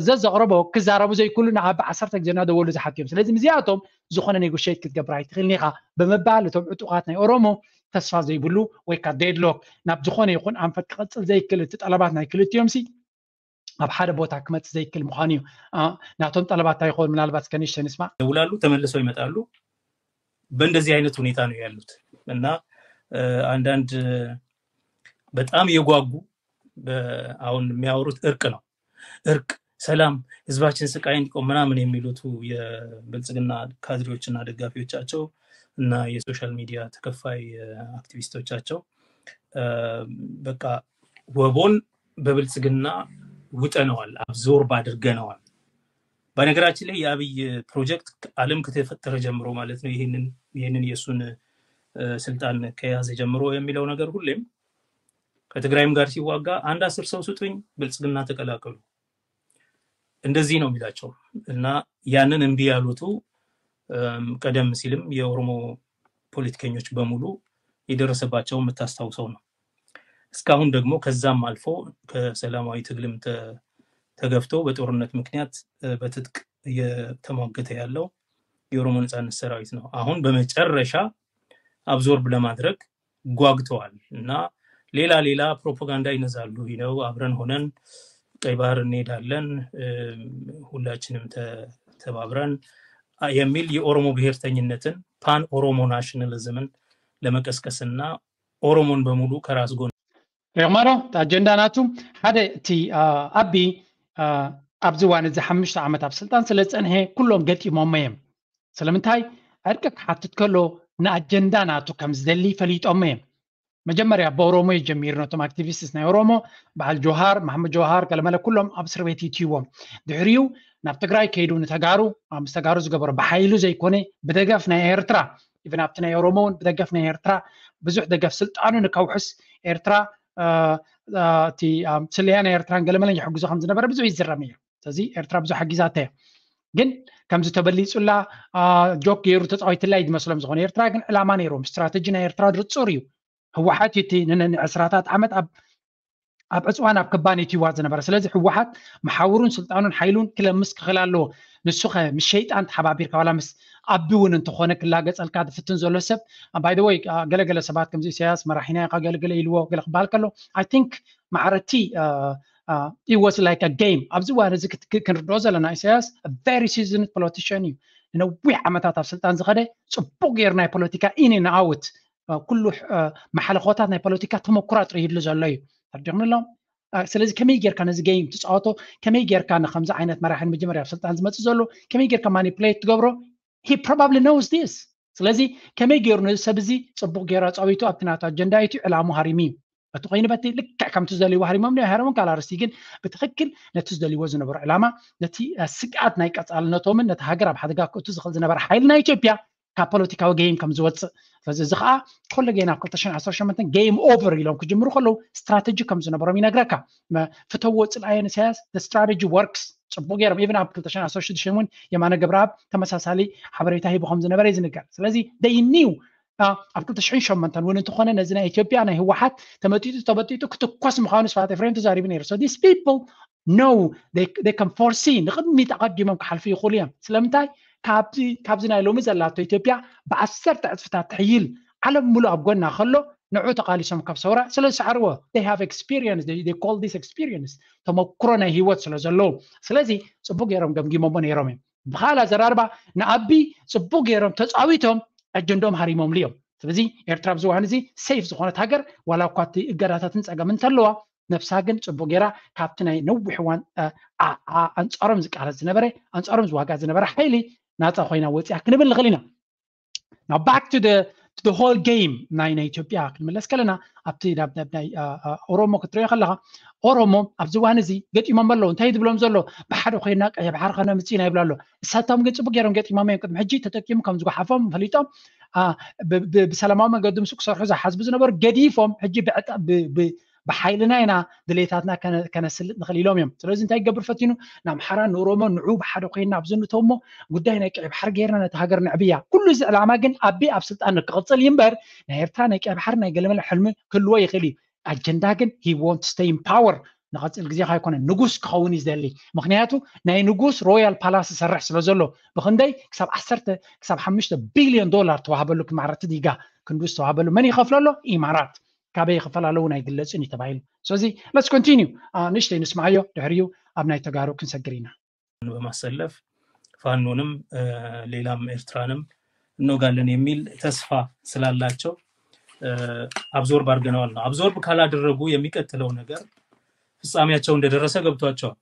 ዘዘቕረቦ ክዛረቡ ዘይክእሉ ንዓቢ ዓሰርተ ግዜ እናደወሉ ዝሓቱ እዮም። ስለዚ ምስዚኣቶም ዝኾነ ኔጎሽት ክትገብር ኣይትኽእልን ኢኻ ብምባል እቶም ዕጡቓት ናይ ኦሮሞ ተስፋ ዘይብሉ ወይ ከዓ ዴድ ሎክ ናብ ዝኾነ ይኹን ኣንፈት ክቐፅል ዘይክእል እቲ ጠለባት ናይ ክልቲኦም ሲ ኣብ ሓደ ቦታ ክመፅእ ዘይክእል ምዃኑ እዩ። ናቶም ጠለባት እንታይ ይኸውን ምናልባት እስከ ንእሽተይ ንስማዕ። ይደውላሉ፣ ተመልሰው ይመጣሉ። በእንደዚህ አይነት ሁኔታ ነው ያሉት እና አንዳንድ በጣም የጓጉ አሁን የሚያወሩት እርቅ ነው። እርቅ፣ ሰላም፣ ህዝባችን ስቃይ እንዲቆም ምናምን የሚሉቱ የብልጽግና ካድሬዎችና ደጋፊዎቻቸው እና የሶሻል ሚዲያ ተከፋይ አክቲቪስቶቻቸው በቃ ወቦን በብልጽግና ውጠነዋል፣ አብዞርብ አድርገነዋል። በነገራችን ላይ የአብይ ፕሮጀክት ዓለም ከተፈጠረ ጀምሮ ማለት ነው ይህንን የእሱን ስልጣን ከያዘ ጀምሮ የሚለው ነገር ሁሌም ከትግራይም ጋር ሲዋጋ አንድ አስር ሰው ስጡኝ ብልጽግና ተቀላቀሉ እንደዚህ ነው የሚላቸው እና ያንን እምቢ ያሉቱ ቀደም ሲልም የኦሮሞ ፖለቲከኞች በሙሉ የደረሰባቸው የምታስታውሰው ነው። እስካሁን ደግሞ ከዛም አልፎ ከሰላማዊ ትግልም ተገፍቶ በጦርነት ምክንያት በትጥቅ እየተሟገተ ያለው የኦሮሞ ነጻነት ሰራዊት ነው። አሁን በመጨረሻ አብዞርብ ለማድረግ ጓግተዋል እና ሌላ ሌላ ፕሮፓጋንዳ ይነዛሉ። ይነው አብረን ሆነን ቀይ ባህር እንሄዳለን፣ ሁላችንም ተባብረን የሚል የኦሮሞ ብሔርተኝነትን ፓን ኦሮሞ ናሽናሊዝምን ለመቀስቀስና ኦሮሞን በሙሉ ከራስ ጎን ሬማሮ ኣጀንዳ ናቱ ሓደ እቲ ኣቢ ኣብዚ ዋን እዚ ሓሙሽተ ዓመት ኣብ ስልጣን ስለ ዝፀንሐ ኩሎም ገጢሞሞ እዮም። ስለምንታይ ዕርቂ ክሓትት ከሎ ንኣጀንዳ ናቱ ከም ዝደሊ ፈሊጦሞ እዮም። መጀመርያ ብኦሮሞ እዩ ጀሚሩ። ነቶም ኣክቲቪስትስ ናይ ኦሮሞ በዓል ጆሃር፣ መሓመድ ጆሃር፣ ገለመለ ኩሎም ኣብ እስር ቤት ይትይዎም። ድሕሪኡ ናብ ትግራይ ከይዱ ንተጋሩ ምስ ተጋሩ ዝገበሮ ብሓይሉ ዘይኮነ ብደገፍ ናይ ኤርትራ ኢቨን ኣብቲ ናይ ኦሮሞ እውን ብደገፍ ናይ ኤርትራ ብዙሕ ደገፍ ስልጣኑ ንከውሕስ ኤርትራ እቲ ስለያ ናይ ኤርትራን ገለመለን ይሕግዞ ከም ዝነበረ ብዙሕ ይዝረም እዩ። ስለዚ ኤርትራ ብዙሕ ሓጊዛተ እያ። ግን ከምዚ ተበሊፁላ ጆክ ገይሩ ተፃዊትላ እዩ ዝመስሎም ዝኾነ። ኤርትራ ግን ዕላማ ነይሮም። ስትራተጂ ናይ ኤርትራ ርፁር እዩ። ህወሓት እዩ እቲ ንዕስራታት ዓመት ኣብ ኣብ ዕፅዋን ኣብ ክባን እዩ ትይዋ ዝነበረ። ስለዚ ህወሓት መሓውሩን ስልጣኑን ሓይሉን ክለምስ ክኽእል ኣለዎ። ንሱ ኸ ምስ ሸይጣን ተሓባቢርካ ዋላ ምስ ኣቢ እውን እንተኾነ ክላገፀልካ ዝፍትን ዘሎ ሰብ ባይ ወይ ገለገለ ሰባት ከምዚ ኢሳያስ መራሒና ኢኻ ገለገለ ኢልዎ ገለ ክበሃል ከሎ I think ማዕረቲ it was like a game ኣብዚ እዋን እዚ ክንርድኦ ዘለና ኢሳያስ very seasoned politician እዩ። ንነዊሕ ዓመታት ኣብ ስልጣን ዝኸደ ፅቡቅ ገይሩ ናይ ፖለቲካ in and out ኩሉ መሓለኾታት ናይ ፖለቲካ ተመኩራ ጥርሂድሉ ዘሎ እዩ። ተርዲኹም ኣለዎም። ስለዚ ከመይ ጌርካ ነዚ game ትፃወቶ? ከመይ ጌርካ ንከምዚ ዓይነት መራሒ ንመጀመርያ ኣብ ስልጣን ዝመፅእ ዘሎ ከመይ ጌርካ ማኒፕሌት ትገብሮ? He probably knows this። ስለዚ ከመይ ገይሩ ነዚ ሰብ እዚ ፅቡቅ ገይሩ ኣፃዊቱ ኣብቲ ናቱ ኣጀንዳ እዩ ዕላሙ ሃሪሙ እዩ። በቲ ኮይኑ በቲ ልክዕ ከምቲ ዝደልይዎ ሃሪሞም ዶ ሃረሞም ካልእ ኣርእስቲ ግን ብትክክል ነቲ ዝደልይዎ ዝነበሩ ዕላማ ነቲ ስግኣት ናይ ቀፃልነቶምን ነቲ ሃገር ኣብ ሓደጋ ክእቱ ዝኽእል ዝነበረ ሓይሊ ናይ ኢትዮጵያ ካብ ፖለቲካዊ game ከም ዝወፅእ ስለዚ እዚ ከዓ ኮለጌና ኣብ ክልተ ሽሕን ዓሰርተ ሸሞንተን game over ኢሎም ክጅምሩ ከለዉ ስትራተጂ ከም ዝነበሮም ይነግረካ። ፍተዎ ፅልኣየን ኢሳያስ strategy works ፅቡቅ ገይሮም ኢቨን ኣብ ክልተ ሽሕን ዓሰርተ ሽዱሽተን እውን የማነ ገብረኣብ ተመሳሳሊ ሓበሬታ ሂቡ ከም ዝነበረ እዩ ዝንገር። ስለዚ they knew ኣብ ክልተ ሽሕን ሸሞንተን እውን እንተኾነ ነዚ ናይ ኢትዮጵያ ናይ ህወሓት ተመጢጡ ተበጢጡ ክትኮስ ምዃኑ ስብሓት ኤፍሬም ተዛሪቡ ነይሩ። So these people know they can foresee ንቅድሚት ኣቐዲሞም ክሓልፉ ይኽእሉ እዮም። ስለምንታይ ካብዚ ናይ ሎሚ ዘላቶ ኢትዮጵያ ብዓሰርተ ዕፅፍታት ትሕይል ዓለም ሙሉእ ኣብ ጎና ከሎ ንዑ ተቃሊሶም ካብ ሰውራ ስለ ዝሰዕርዎ they have experience they call this experience ተመክሮ ናይ ህይወት ስለ ዘለዎም ስለዚ ፅቡቅ ገይሮም ገምጊሞሞ ነይሮም እዮም። ብካል ኣዘራርባ ንኣቢ ፅቡቅ ገይሮም ተፃዊቶም ኣጀንዶም ሃሪሞምሉ እዮም። ስለዚ ኤርትራ ኣብዚ እዋን እዚ ሴፍ ዝኾነት ሃገር ዋላ እኳ እቲ እገዳታትን ፀገም እንተለዋ ነብሳ ግን ፅቡቅ ገይራ ካብቲ ናይ ነዊሕ እዋን ኣንፃሮም ዝቃለስ ዝነበረ ኣንፃሮም ዝዋጋ ዝነበረ ሓይሊ ናፃ ኮይና ወፂኣ ክንብል ንኽእል ኢና። Now back to the to the whole game ናይ ናይ ኢትዮጵያ ክንምለስ ከለና ኣብቲ ናይ ኦሮሞ ክትሪኦ ከለካ ኦሮሞ ኣብዚ እዋን እዚ ገጢሞም ኣለዉ። እንታይ ዝብሎም ዘሎ ብሓደ ኮይና ቀይሕ ባሕሪ ከነምፅእ ኢና ይብሉ ኣሎ። እሳቶም ግን ፅቡቅ ገይሮም ገጢሞም እዮም። ቅድሚ ሕጂ ተጠቂሙ ከም ዝጓሓፎም ፈሊጦም ብሰላማዊ መንገዲ ምስ ክሰርሑ ዝሓስቡ ዝነበሩ ገዲፎም ሕጂ ብሓይልና ኢና ድሌታትና ከነስልጥ ንኽእል ኢሎም እዮም። ስለዚ እንታይ ክገብር ፈቲኑ ንኣምሓራ ንኦሮሞ ንዑ ብሓደ ኮይና ኣብዚ ንተሞ ጉዳይ ናይ ቀይ ባሕሪ ገይርና ነቲ ሃገር ንዕብያ። ኩሉ እዚ ዕላማ ግን ኣቢ ኣብ ስልጣን ክቕፅል እዩ እምበር ናይ ኤርትራ ናይ ቀይ ባሕሪ ናይ ገለመለ ሕልሚ ክህልዎ ይኽእል እዩ። ኣጀንዳ ግን he want to stay in power ንቐፅል ግዜ ካይኮነ ንጉስ ክኸውን እዩ ዝደሊ። ምክንያቱ ናይ ንጉስ ሮያል ፓላስ ዝሰርሕ ስለ ዘሎ ብክንደይ ክሳብ ዓሰርተ ክሳብ ሓሙሽተ ቢልዮን ዶላር ተዋህበሉ ክማዕረቲ ዲጋ ክንዱ ዝተዋህበሉ መን ይኸፍሎ ኣሎ? ኢማራት። ካበይ ይኽፈል ኣሎ እውን ኣይግለፅን እዩ ተባሂሉ። ስለዚ let's continue ንእሽተይ ንስማዓዮ ድሕሪኡ ኣብ ናይ ተጋሩ ክንሰግር ኢና። በማሰለፍ ፋኖንም ሌላም ኤርትራንም እንወጋለን የሚል ተስፋ ስላላቸው አብዞርብ አድርገነዋል ነው። አብዞርብ ካላደረጉ የሚቀጥለው ነገር ፍጻሜያቸው እንደደረሰ ገብቷቸዋል።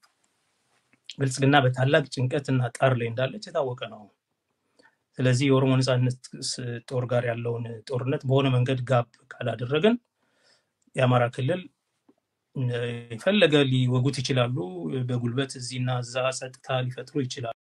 ብልጽግና በታላቅ ጭንቀትና ጣር ላይ እንዳለች የታወቀ ነው። ስለዚህ የኦሮሞ ነጻነት ጦር ጋር ያለውን ጦርነት በሆነ መንገድ ጋብ ካላደረግን የአማራ ክልል የፈለገ ሊወጉት ይችላሉ። በጉልበት እዚህና እዛ ጸጥታ ሊፈጥሩ ይችላሉ።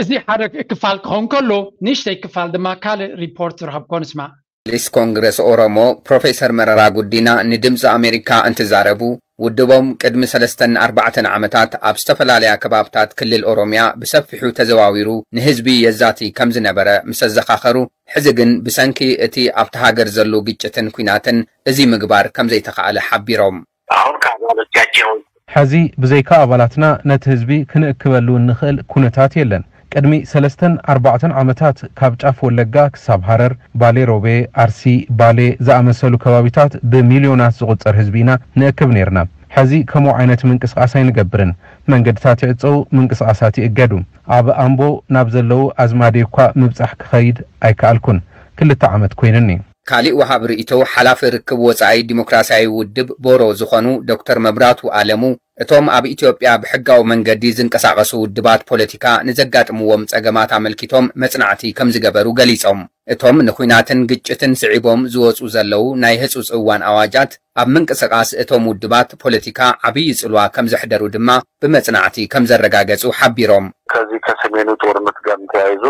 እዚ ሓደ ክፋል ክኸውን ከሎ ንእሽተይ ክፋል ድማ ካልእ ሪፖርት ዝረኸብኮ ንስማዕ። ሊስ ኮንግረስ ኦሮሞ ፕሮፌሰር መረራ ጉዲና ንድምፂ ኣሜሪካ እንትዛረቡ ውድቦም ቅድሚ ሰለስተን ኣርባዕተን ዓመታት ኣብ ዝተፈላለያ ከባብታት ክልል ኦሮሚያ ብሰፊሑ ተዘዋዊሩ ንህዝቢ የዛቲ ከም ዝነበረ ምስ ኣዘኻኸሩ ሕዚ ግን ብሰንኪ እቲ ኣብቲ ሃገር ዘሎ ግጭትን ኲናትን እዚ ምግባር ከም ዘይተኻእለ ሓቢሮም። አሁን ከአባሎቻቸው ሕዚ ብዘይካ ኣባላትና ነቲ ህዝቢ ክንእክበሉ እንኽእል ኩነታት የለን። ቅድሚ ሰለስተን ኣርባዕተን ዓመታት ካብ ጫፍ ወለጋ ክሳብ ሃረር፣ ባሌ ሮቤ፣ ኣርሲ፣ ባሌ ዝኣመሰሉ ከባቢታት ብሚልዮናት ዝቑጸር ህዝቢ ኢና ንእክብ ነይርና። ሕዚ ከምኡ ዓይነት ምንቅስቓስ ኣይንገብርን። መንገድታት ይዕጸው፣ ምንቅስቓሳት ይእገዱ። ኣብ ኣምቦ ናብ ዘለዉ ኣዝማደይ እኳ ምብጻሕ ክኸይድ ኣይከኣልኩን። ክልተ ዓመት ኮይኑኒ። ካሊእ ወሃብ ርእይቶ ሓላፊ ርክብ ወጻኢ ዲሞክራሲያዊ ውድብ ቦሮ ዝኾኑ ዶክተር መብራቱ ኣለሙ፣ እቶም ኣብ ኢትዮጵያ ብሕጋዊ መንገዲ ዝንቀሳቐሱ ውድባት ፖለቲካ ንዘጋጥምዎም ጸገማት ኣመልኪቶም መጽናዕቲ ከም ዝገበሩ ገሊጾም። እቶም ንኹናትን ግጭትን ስዒቦም ዝወጹ ዘለዉ ናይ ህጹጽ እዋን ኣዋጃት ኣብ ምንቅስቓስ እቶም ውድባት ፖለቲካ ዓብዪ ጽልዋ ከም ዘሕደሩ ድማ ብመጽናዕቲ ከም ዘረጋገጹ ሓቢሮም። ከዚህ ከሰሜኑ ጦርነት ጋር ተያይዞ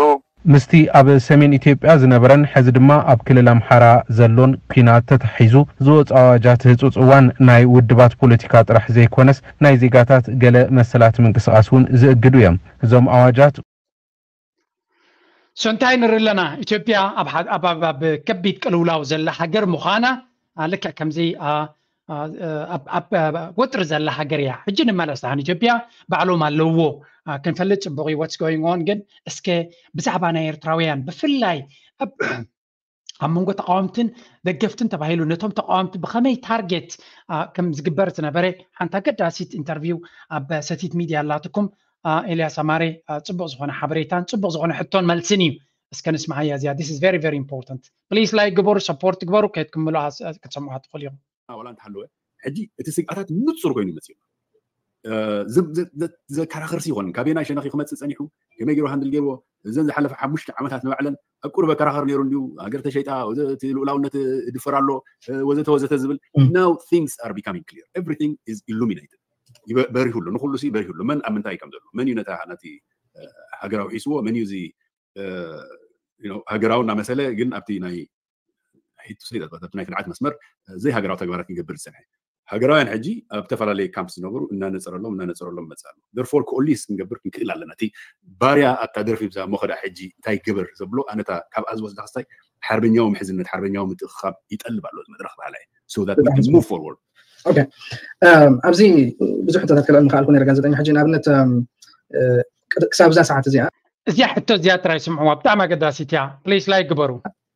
ምስቲ ኣብ ሰሜን ኢትዮጵያ ዝነበረን ሕዚ ድማ ኣብ ክልል ኣምሓራ ዘሎን ኲናት ተታሒዙ ዝወፁ ኣዋጃት ህፁፅ እዋን ናይ ውድባት ፖለቲካ ጥራሕ ዘይኮነስ ናይ ዜጋታት ገለ መሰላት ምንቅስቓስ እውን ዝእግዱ እዮም። እዞም ኣዋጃት ሶንታይ ንርኢ ኣለና። ኢትዮጵያ ኣብ ከቢድ ቅልውላው ዘላ ሃገር ምዃና ልክዕ ከምዚ ኣብ ወጥሪ ዘላ ሃገር እያ። ሕጂ ንመለስ ደሓን ኢትዮጵያ ባዕሎም ኣለውዎ ክንፈልጥ ፅቡቕ እዩ። What's going on ግን እስከ ብዛዕባ ናይ ኤርትራውያን ብፍላይ ኣብ መንጎ ተቃወምትን ደገፍትን ተባሂሉ ነቶም ተቃወምቲ ብኸመይ ታርጌት ከም ዝግበር ዝነበረ ሓንቲ ኣገዳሲት ኢንተርቪው ኣብ ሰቲት ሚድያ ኣላትኩም። ኤልያስ ኣማረ ፅቡቕ ዝኾነ ሓበሬታን ፅቡቕ ዝኾነ ሕቶን መልስን እዩ። እስከ ንስማዓያ እዚኣ። This is very very important. Please like ግበሩ፣ support ግበሩ። ከይትክምሉ ክትሰምዑ ትኽእሉ ኢኹም። ዋላ እንተሃለወ ሕጂ እቲ ስግኣታት ንፁር ኮይኑ ይመፅእ። ዘከራኽርሲ ይኾን ካበየናይ ሸነኽ ክመፅእ ፀኒሑ፣ ከመይ ገይሩ ሃንድል ገይርዎ። እዘን ዝሓለፈ ሓሙሽተ ዓመታት ንባዕለን ኣብ ቁሩብ ኣከራኸር ነይሩ እንዲዩ፣ ሃገር ተሸይጣ፣ እቲ ልኡላውነት ድፈር ኣሎ፣ ወዘተ ወዘተ ዝብል። Now things are becoming clear, everything is illuminated. በሪሁሉ፣ ንኩሉ ሲ በሪሁሉ፣ መን ኣብ ምንታይ ከም ዘሎ፣ መን እዩ ነታ ነቲ ሃገራዊ ሒስዎ፣ መን እዩ እዚ ሃገራዊ እናመሰለ ግን ኣብቲ ናይ ሂቱ ሰይጣት ኣብቲ ናይ ክድዓት መስመር ዘይሃገራዊ ተግባራት ክገብር ዝፀንሐ። ሃገራውያን ሕጂ ኣብ ዝተፈላለየ ካምፕ ዝነበሩ እናነፀረሎም እናነፀረሎም መፅእ ኣሎ። Therefore coalesce ክንገብር ክንክእል ኣለና። እቲ ባርያ ኣብታ ደርፊ ብዛ መኸዳ ሕጂ እንታይ ግበር ዘብሎ ኣነታ ካብ ኣዝወስ ዳክስታይ ሓርበኛዊ ምሕዝነት ሓርበኛዊ ምትእኽኻብ ይጠልብ ኣሎ መድረኽ ባህላ እዩ። So that we can move forward. ኣብዚ ብዙሕ ሕቶታት ክልዕል ምኽኣልኩ ነይረ ጋዜጠኛ። ሕጂ ንኣብነት ክሳብ እዛ ሰዓት እዚኣ እዚኣ ሕቶ እዚኣ ጥራይ ስምዕዋ፣ ብጣዕሚ ኣገዳሲት እያ። Please like ግበሩ።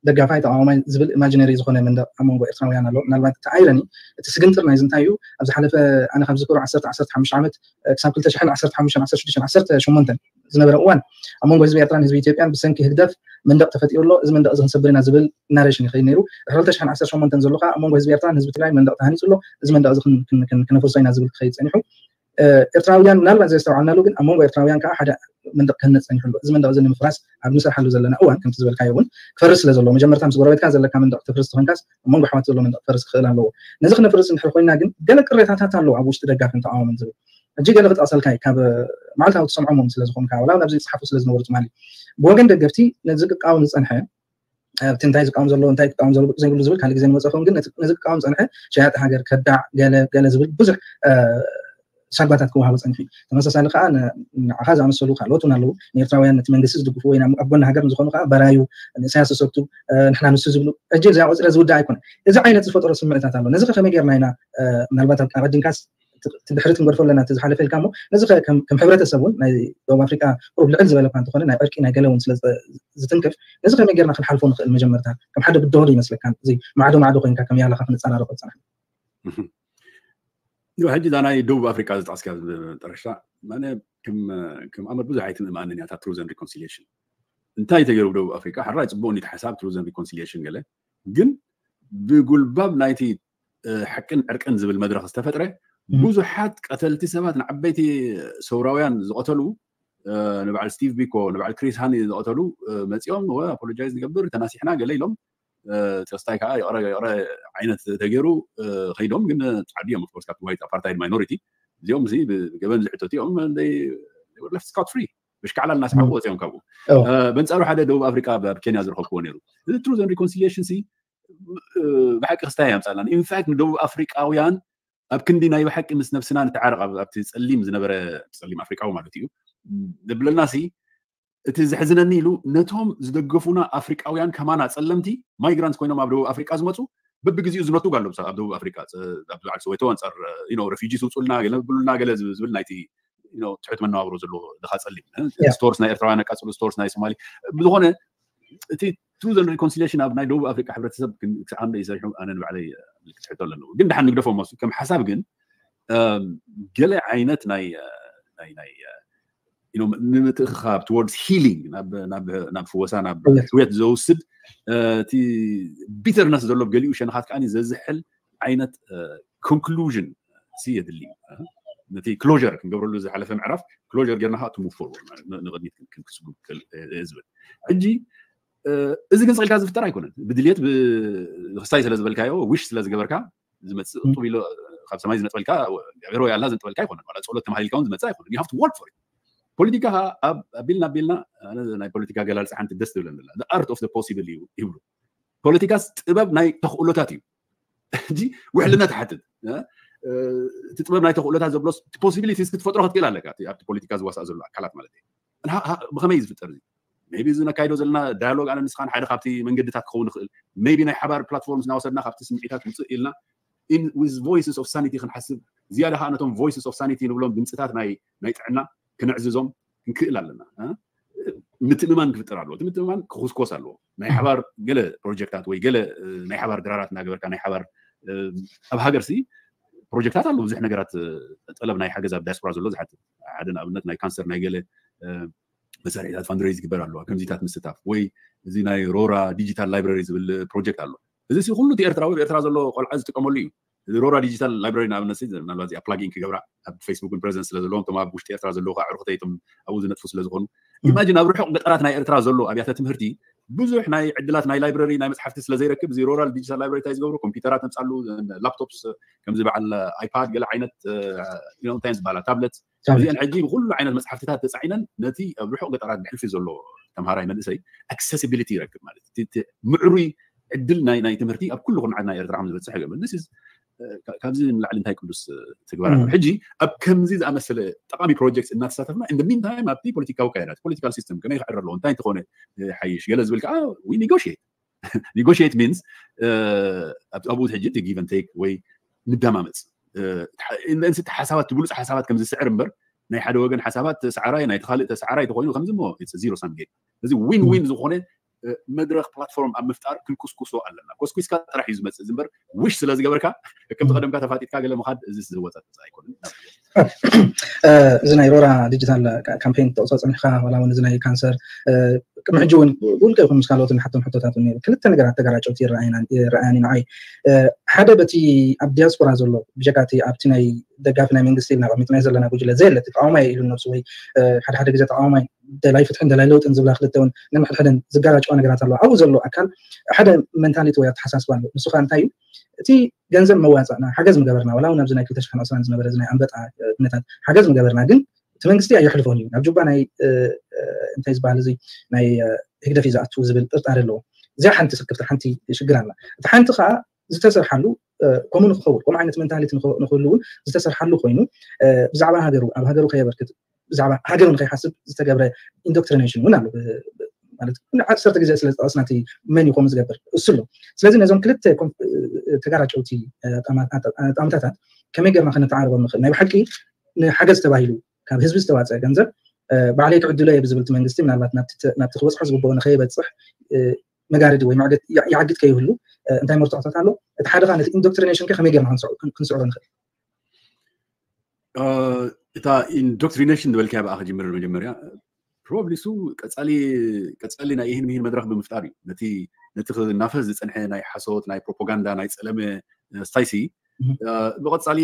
ደጋፋይ ተቃዋማይ ዝብል ኢማጂነሪ ዝኾነ መንደቕ ኣብ መንጎ ኤርትራውያን ኣሎ። ምናልባት እቲ ኣይረኒ እቲ ስግንጥር ናይዚ እንታይ እዩ? ኣብ ዝሓለፈ ኣነ ካብ ዝክሮ ዓሰርተ ዓሰርተ ሓሙሽተ ዓመት ክሳብ ክልተ ሽሕን ዓሰርተ ሓሙሽተን ዓሰርተ ሽዱሽተን ዓሰርተ ሸሞንተን ዝነበረ እዋን ኣብ መንጎ ህዝቢ ኤርትራን ህዝቢ ኢትዮጵያን ብሰንኪ ህግደፍ መንደቕ ተፈጢሩ ኣሎ። እዚ መንደቕ እዚ ክንሰብር ኢና ዝብል ናሬሽን ይኸይድ ነይሩ። ድሕሪ ክልተ ሽሕን ዓሰርተ ሸሞንተን ዘሎ ከዓ ኣብ መንጎ ህዝቢ ኤርትራን ህዝቢ ትግራይ መንደቕ ተሃኒፁ ኣሎ። እዚ መንደቕ እዚ ክነፍርሶ ኢና ዝብል ክኸይድ ፀኒሑ። ኤርትራውያን ምናልባት ዘየስተውዓልናሉ ግን ኣብ መንጎ ኤርትራውያን ከዓ ሓደ መንደቕ ክህነፅ ፀኒሑ ኣሎ። እዚ መንደቕ እዚ ንምፍራስ ኣብ ንሰርሓሉ ዘለና እዋን ከምቲ ዝበልካዮ እውን ክፈርስ ስለ ዘለዎ መጀመርታ ምስ ጎረቤትካ ዘለካ መንደቕ ተፍርስ ተኮንካስ ኣብ መንጎ ኣሕዋት ዘሎ መንደቕ ክፈርስ ክኽእል ኣለዎ። ነዚ ክነፍርስ እንድሕር ኮይና ግን ገለ ቅሬታታት ኣለዎ ኣብ ውሽጢ ደጋፍን ተቃዋምን ዝብል ሕጂ ገለ ክጠቕሰልካ እዩ ካብ መዓልታዊ ትሰምዖም እውን ስለ ዝኾንካ ዋላ ናብዚ ዝፅሓፉ ስለ ዝነበሩ ትማሊ ብወገን ደገፍቲ ነዚ ክቃወም ዝፀንሐ እቲ እንታይ ዝቃወም ዘሎ እንታይ ክቃወም ዘሎ ዘይብሉ ዝብል ካልእ ግዜ ንመፀ ኸውን ግን ነዚ ክቃወም ዝፀንሐ ሸያጢ ሃገር ከዳዕ ገለ ገለ ዝብል ብዙሕ ሳጓታት ክወሃቦ ፀኒሑ እዩ። ተመሳሳሊ ከዓ ንዓኻ ዝኣመሰሉ ካልኦት እውን ኣለዉ። ንኤርትራውያን ነቲ መንግስቲ ዝድግፉ ወይ ኣብ ጎኒ ሃገር ንዝኾኑ ከዓ በራዩ ንእሳያስ ዝሰቱ ንሕና ንሱ ዝብሉ ሕጂ እዚኣ ቆፂረ ዝውዳእ ኣይኮነ። እዚ ዓይነት ዝፈጠሮ ስምዕታት ኣሎ። ነዚ ከመይ ጌርና ኢና ምናልባት ኣብ ኣቀዲምካስ ድሕሪ ትንገድፎ ኣለና እቲ ዝሓለፈ ኢልካ እሞ ነዚ ከም ሕብረተሰብ እውን ናይ ደቡብ ኣፍሪቃ ቁሩብ ልዕል ዝበለ እኳ እንተኾነ ናይ ዕርቂ ናይ ገለ እውን ስለ ዝትንክፍ ነዚ ከመይ ጌርና ክንሓልፎ ንኽእል መጀመርታ ከም ሓደ ብድሆ ዶ ይመስለካ እዚ ማዕዶ ማዕዶ ኮይንካ ከም ያላኻ ክንጸራረቆ ዝጸናሕና ሕጂ እዛ ናይ ደቡብ ኣፍሪቃ ዝጠቀስካ መጠረሻ ማነ ከም ኣመር ብዙሕ ኣይትምእማንን እያ እታ ትሩዝ ን ሪኮንሲሊሽን እንታይ ተገይሩ ደቡብ ኣፍሪቃ ሕራይ ፅቡቅ እንዲት ሓሳብ ትሩዝ ን ሪኮንሲሊሽን ገለ ግን ብጉልባብ ናይቲ ሓቅን ዕርቅን ዝብል መድረክ ዝተፈጥረ ብዙሓት ቀተልቲ ሰባት ንዓበይቲ ሰውራውያን ዝቀተሉ ንበዓል ስቲቭ ቢኮ ንበዓል ክሪስ ሃኒ ዝቀተሉ መፂኦም ኣፖሎጃይዝ ንገብር ተናሲሕና ገለ ኢሎም ተስታይ ከዓ ይቅረ ይቅረ ዓይነት ተገይሩ ከይዶም ግን ዓዲ እዮም ኦፍኮርስ ካብቲ ዋይት ኣፓርታይድ ማይኖሪቲ እዚኦም እዚ ብገበን ዝሕተቱ እዮም ለፍት ስካት ፍሪ ብሽካዕላ እናስሓቁ ወፂኦም ካብኡ በንፃሩ ሓደ ደቡብ ኣፍሪቃ ኣብ ኬንያ ዝረከብክዎ ነይሩ እዚ ትሩዝ ን ሪኮንሲሊሽን ሲ ብሓቂ ክስታይ ኣምፃልና ኢንፋክት ንደቡብ ኣፍሪቃውያን ኣብ ክንዲ ናይ ብሓቂ ምስ ነብስና ንተዓረቕ ኣብቲ ፀሊም ዝነበረ ፀሊም ኣፍሪቃዊ ማለት እዩ ንብለና ሲ እቲ ዘሕዝነኒ ኢሉ ነቶም ዝደገፉና ኣፍሪቃውያን ከማና ፀለምቲ ማይግራንት ኮይኖም ኣብ ደቡብ ኣፍሪቃ ዝመፁ በብግዜኡ ዝመቱ ኣሎ ኣብ ደቡብ ኣፍሪካ ኣብ በዓል ሰወይቶ ኣንፃር ረፊጂ ስውፁልና ገለ ብሉና ገለ ዝብል ናይቲ ትሕት መነባብሮ ዘለዎ ድኻ ፀሊም ስቶርስ ናይ ኤርትራውያን ኣቃፅሉ ስቶርስ ናይ ሶማሊ ብዝኾነ እቲ ትሩዝ ን ሪኮንሲሌሽን ኣብ ናይ ደቡብ ኣፍሪካ ሕብረተሰብ ክሳዕ ክንደይ ይሰርሑ ኣነ ንባዕለይ ምልክት ሕቶ ኣለዎ ግን ድሓን ንግደፎ ሞ ከም ሓሳብ ግን ገለ ዓይነት ናይ ናይ ናይ ንምትእኽኻብ ትወርድስ ሂሊንግ ናብ ፍወሳ ናብ ሕውየት ዘውስድ እቲ ቢተርነስ ዘሎ ገሊኡ ሸነኻት ከዓ ዘዝሕል ዓይነት ኮንክሉዥን የድሊ ነቲ ክሎር ክንገብረሉ ዝሓለፈ ምዕራፍ ክሎር ጌርና ከዓ ትሙቭ ፎርወርድ ንቅድሚት ክንክስጉ ዝብል ሕጂ እዚ ግን ስቅልካ ዝፍጠር ኣይኮነን ብድልየት ክስታይ ስለዝበልካዮ ዊሽ ስለዝገበርካ ዝመፅእ ጡብ ኢሎ ካብ ሰማይ ዝነጥበልካ እግዚኣብሔር ወይ ኣላ ዘንጥበልካ ኣይኮነን ዋላ ፀሎት ተማሂልካ እውን ዝመፅእ ኣይኮነን you have to work for it ፖለቲካ ከዓ ኣቢልና ኣቢልና ናይ ፖለቲካ ገላልፂ ሓንቲ ደስ ትብለን ዘላ art of the possible እዩ ይብሉ ፖለቲካስ ጥበብ ናይ ተኽእሎታት እዩ ሕጂ ውሕልነት ሓትት እቲ ጥበብ ናይ ተኽእሎታት ዘብሎስ ፖሲቢሊቲስ ክትፈጥሮ ክትክእል ኣለካ ኣብቲ ፖለቲካ ዝዋሳእ ዘሎ ኣካላት ማለት እዩ ብኸመይ እዩ ዝፍጠር እዚ ቢ እዚ ነካይዶ ዘለና ዳያሎግ ኣነ ንስኻን ሓደ ካብቲ መንገድታት ክኸውን ይኽእል ቢ ናይ ሓባር ፕላትፎርም እናወሰድና ካብቲ ስምዒታት ውፅእ ኢልና with voices of sanity ክንሓስብ ዝያዳ ከዓ ነቶም voices of sanity ንብሎም ድምፅታት ናይ ጥዕና ክነዕዝዞም ክንክእል ኣለና ምትእምማን ክፍጠር ኣለዎ እቲ ምትእምማን ክኹስኮስ ኣለዎ ናይ ሓባር ገለ ፕሮጀክታት ወይ ገለ ናይ ሓባር ድራራት እናገበርካ ናይ ሓባር ኣብ ሃገር ሲ ፕሮጀክታት ኣለዉ ብዙሕ ነገራት ጠለብ ናይ ሓገዝ ኣብ ዳያስፖራ ዘሎ ዝሓትት ሓደ ንኣብነት ናይ ካንሰር ናይ ገለ መሳርሒታት ፋንድሬዝ ዝግበር ኣለዋ ከምዚታት ምስታፍ ወይ እዚ ናይ ሮራ ዲጂታል ላይብራሪ ዝብል ፕሮጀክት ኣሎ እዚ ሲ ኩሉ እቲ ኤርትራዊ ኤርትራ ዘሎ ቆልዓ ዝጥቀመሉ እዩ እዚ ሮራ ዲጂታል ላይብራሪ ንኣብነት ምናልባት እዚኣ ፕላጊን ክገብራ ኣብ ፌስቡክን ፕሬዘንስ ስለ ዘለዎም እቶም ኣብ ውሽጢ ኤርትራ ዘለዉ ከዓ ዕርክተይቶም ኣብኡ ዝነጥፉ ስለ ዝኾኑ ኢማጂን ኣብ ርሑቕ ገጠራት ናይ ኤርትራ ዘሎ ኣብያተ ትምህርቲ ብዙሕ ናይ ዕድላት ናይ ላይብረሪ ናይ መፅሓፍቲ ስለ ዘይረክብ እዚ ሮራል ዲጂታል ላይብረሪ እንታይ ዝገብሩ ኮምፒውተራት ነምፃሉ ላፕቶፕስ ከምዚ በዓል ኣይፓድ ገለ ዓይነት እንታይ ዝበሃላ ታብለት እዚአን ሕጂ ብኩሉ ዓይነት መፅሓፍትታት ተፃዒነን ነቲ ኣብ ርሑቕ ገጠራት ብሕልፊ ዘሎ ተምሃራይ መንእሰይ ኣክሰሲቢሊቲ ይረክብ ማለት ምዕሩይ ዕድል ናይ ናይ ትምህርቲ ኣብ ኩሉ ኩርናዓት ናይ ኤርትራ ከም ዝበፅሕ ይገብር this is ካብዚ ንላዕሊ እንታይ ቅዱስ ትግባር ኣሎ ሕጂ ኣብ ከምዚ ዝኣመሰለ ጠቃሚ ፕሮጀክት እናተሳተፍና in the meantime ኣብቲ ፖለቲካዊ ካይዳት ፖለቲካል ሲስተም ከመይ ክዕረ ኣለዎ እንታይ እንተኾነ ሓይሽ ገለ ዝብል ከዓ we negotiate negotiate means ኣብኡ ሕጂ እቲ give and take ወይ ንደማመፅ ሓሳባት ብሉፅ ሓሳባት ከም ዝስዕር እምበር ናይ ሓደ ወገን ሓሳባት ተሰዓራይ ናይ ካልእ ተሰዓራይ ተኮይኑ ከምዚ ሞ zero sum game እዚ win win ዝኾነ መድረክ ፕላትፎርም ኣብ ምፍጣር ክንኩስኩሶ ኣለና ኮስኩስካ ጥራሕ እዩ ዝመፅእ እምበር ውሽ ስለ ዝገበርካ ከምቲ ቀደምካ ተፋጢጥካ ገለ ምካድ እዚ ዝወፀ ኣይኮነ እዚ ናይ ሮራ ዲጂታል ካምፔን ተቕሶ ፀኒሕካ ዋላ እውን እዚ ናይ ካንሰር ቅድሚ ሕጂ እውን ውልቀ ይኹን ምስ ካልኦት ንሓቶም ሕቶታት ክልተ ነገራት ተጋራጨውቲ ይረኣያኒ ንዓይ ሓደ በቲ ኣብ ዲያስፖራ ዘሎ ብጀካቲ ኣብቲ ናይ ደጋፊ ናይ መንግስቲ ኢልና ቀሚጥናዮ ዘለና ጉጅለ ዘየለ ተቃዋማይ ኢሉ ነብሱ ወይ ሓደ ሓደ ግዜ ተቃዋማይ ደላይ ፍትሕን ደላይ ለውጥን ዝብላ ክልተ እውን ነንሕድሕደን ዝጋራጨዋ ነገራት ኣለዋ ኣብኡ ዘሎ ኣካል ሓደ መንታሊቲ ወይ ኣተሓሳስባ ኣሎ ንሱ ከዓ እንታይ እዩ እቲ ገንዘብ መዋፃእና ሓገዝ ምገበርና ዋላ እውን ኣብዚ ናይ ክልተ ሽሕን ዕስራን ዝነበረ ናይ ኣንበጣ ኩነታት ሓገዝ ምገበርና ግን እቲ መንግስቲ ኣየሕልፎን እዩ ናብ ጁባ ናይ እንታይ ዝበሃል እዚ ናይ ህግደፍ እዩ ዝኣቱ ዝብል ጥርጣሪ ኣለዎ እዚኣ ሓንቲ ክፍቲ ሓንቲ ሽግር ኣላ እቲ ሓንቲ ከዓ ዝተሰርሓሉ ከምኡ ንክኸውን ከምኡ ዓይነት መንታሊቲ ንክህሉ እውን ዝተሰርሓሉ ኮይኑ ብዛዕባ ሃገሩ ኣብ ሃገሩ ከየበርክት ብዛዕባ ሃገሩ ንከይሓስብ ዝተገብረ ኢንዶክትሪኔሽን እውን ኣሎ ማለት ዓሰርተ ግዜ ስለ ዝጠቀስና እቲ መን እዩ ከምኡ ዝገብር እሱ ኣሎ ስለዚ ነዞም ክልተ ተጋራጨውቲ ጣምታታት ከመይ ገርና ከነተዓርቦም ንኽእል ናይ ብሓቂ ንሓገዝ ተባሂሉ ካብ ህዝቢ ዝተዋፀ ገንዘብ ባዕለይ ክዕድሎ እየ ብዝብል እቲ መንግስቲ ምናልባት ናብቲ ክበፅሖ ዝግብኦ ንከይበፅሕ መጋረዲ ወይ መዕገት ይዓግት ከይህሉ እንታይ መርትዖታት ኣሎ እቲ ሓደ ከዓ ነቲ ኢንዶክትሪኔሽን ከ ከመይ ገርና ክንስዕሮ ንኽእል እታ ኢንዶክትሪኔሽን ዝበልካያ ብኣ ክጅምር መጀመርያ ፕሮባብሊ እሱ ቀፃሊ ቀፃሊ ናይ ይህን ምሂን መድረክ ብምፍጣር እዩ ነቲ ነቲ ክናፈስ ዝፀንሐ ናይ ሓሶት ናይ ፕሮፓጋንዳ ናይ ፀለመ ስታይሲ ብቐፃሊ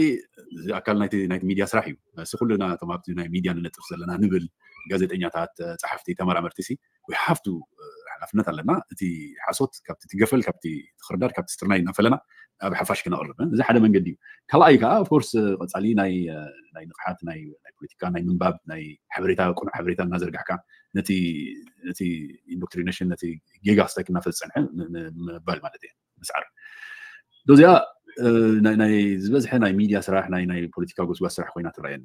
እዚ ኣካል ናይቲ ናይቲ ሚድያ ስራሕ እዩ እሱ ኩልና እቶም ኣብቲ ናይ ሚድያ ንነጥፍ ዘለና ንብል ጋዜጠኛታት ፀሓፍቲ ተመራመርቲ ሲ we have to ሓላፍነት ኣለና እቲ ሓሶት ካብቲ ትገፈል ካብቲ ትክርዳድ ካብቲ ስርናይ እናፈለና ኣብ ሓፋሽ ክነቕርብ እዚ ሓደ መንገዲ እዩ ካልኣይ ከዓ ኦፍኮርስ ቀፃሊ ናይ ናይ ንቕሓት ናይ ናይ ፖለቲካ ናይ ምንባብ ናይ ሓበሬታ ቁኑዕ ሓበሬታ እናዘርጋሕካ ነቲ ነቲ ኢንዶክትሪኔሽን ነቲ ጌጋ ክስታይ ክናፈስ ዝፀንሐ ምባል ማለት እየ ምስዓር ዶዚኣ ናይ ዝበዝሐ ናይ ሚድያ ስራሕ ናይ ናይ ፖለቲካ ጎስጓስ ስራሕ ኮይና ትረኣየኒ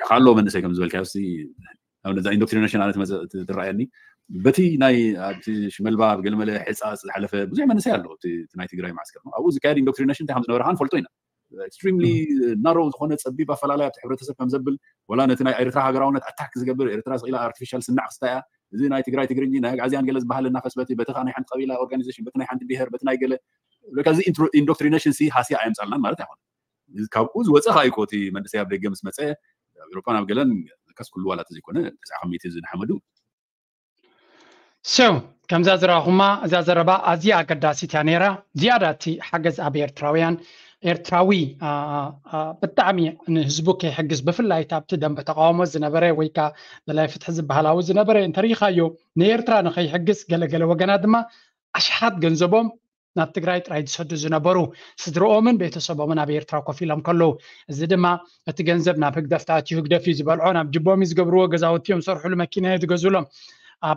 ካልኦ መንእሰይ ከም ዝበልካዮ ስ ኣብ ነዛ ኢንዶክትሪኔሽን ኣነ ትረኣየኒ በቲ ናይ ኣብቲ ሽመልባ ኣብ ገለመለ ሕፃፅ ዝሓለፈ ብዙሕ መንእሰይ ኣሎ። እቲ ናይ ትግራይ ማዕስከር ነው ኣብኡ ዝካየድ ኢንዶክትሪኔሽን እንታይ ከም ዝነበረ ከዓ ንፈልጦ ኢና። ኤክስትሪምሊ ናሮ ዝኾነ ፀቢብ ኣፈላለይ ኣብቲ ሕብረተሰብ ከም ዘብል፣ ወላ ነቲ ናይ ኤርትራ ሃገራውነት ኣታክ ዝገብር፣ ኤርትራ ስኢላ ኣርቲፊሻል ስናዕ ክስታ እያ፣ እዚ ናይ ትግራይ ትግርኝ፣ ናይ ኣግዓዝያን ገለ ዝበሃል እናፈስ በቲ በቲ ናይ ሓንቲ ቀቢላ ኦርጋኒዜሽን፣ በቲ ናይ ሓንቲ ብሄር፣ በቲ ናይ ገለ ኢንዶክትሪኔሽን ሲ ሃስያ ኣየምፃልናን ማለት ኣይኮነ። ካብኡ ዝወፀ ከዓ ይኮ እቲ መንእሰይ ኣብ ደገ ምስ መፀ ኣብ ኤሮፓን ኣብ ገለን ከስ ኩሉ ዋላ ተዘይኮነ ተስዓ ከሚቲ ዝንሓመዱ። So ከምዛ ዝረኹማ እዛ ዘረባ ኣዝያ ኣገዳሲት እያ ነይራ። ዝያዳ እቲ ሓገዝ ኣብ ኤርትራውያን ኤርትራዊ ብጣዕሚ ንህዝቡ ከይሕግዝ፣ ብፍላይ ኣብቲ ደንበ ተቃውሞ ዝነበረ ወይ ከዓ በላይ ፍትሒ ዝበሃላዊ ዝነበረ እንተሪኢኻዮ፣ ንኤርትራ ንኸይሕግዝ ገለገለ ወገናት ድማ ኣሽሓት ገንዘቦም ናብ ትግራይ ጥራይ ዝሰዱ ዝነበሩ፣ ስድርኦምን ቤተሰቦምን ኣብ ኤርትራ ኮፍ ኢሎም ከለዉ፣ እዚ ድማ እቲ ገንዘብ ናብ ህግደፍ ተኣትዩ፣ ህግደፍ እዩ ዝበልዖ፣ ናብ ጅቦም እዩ ዝገብርዎ፣ ገዛውቲ እዮም ዝሰርሕሉ፣ መኪና እዩ ዝገዝኡሎም።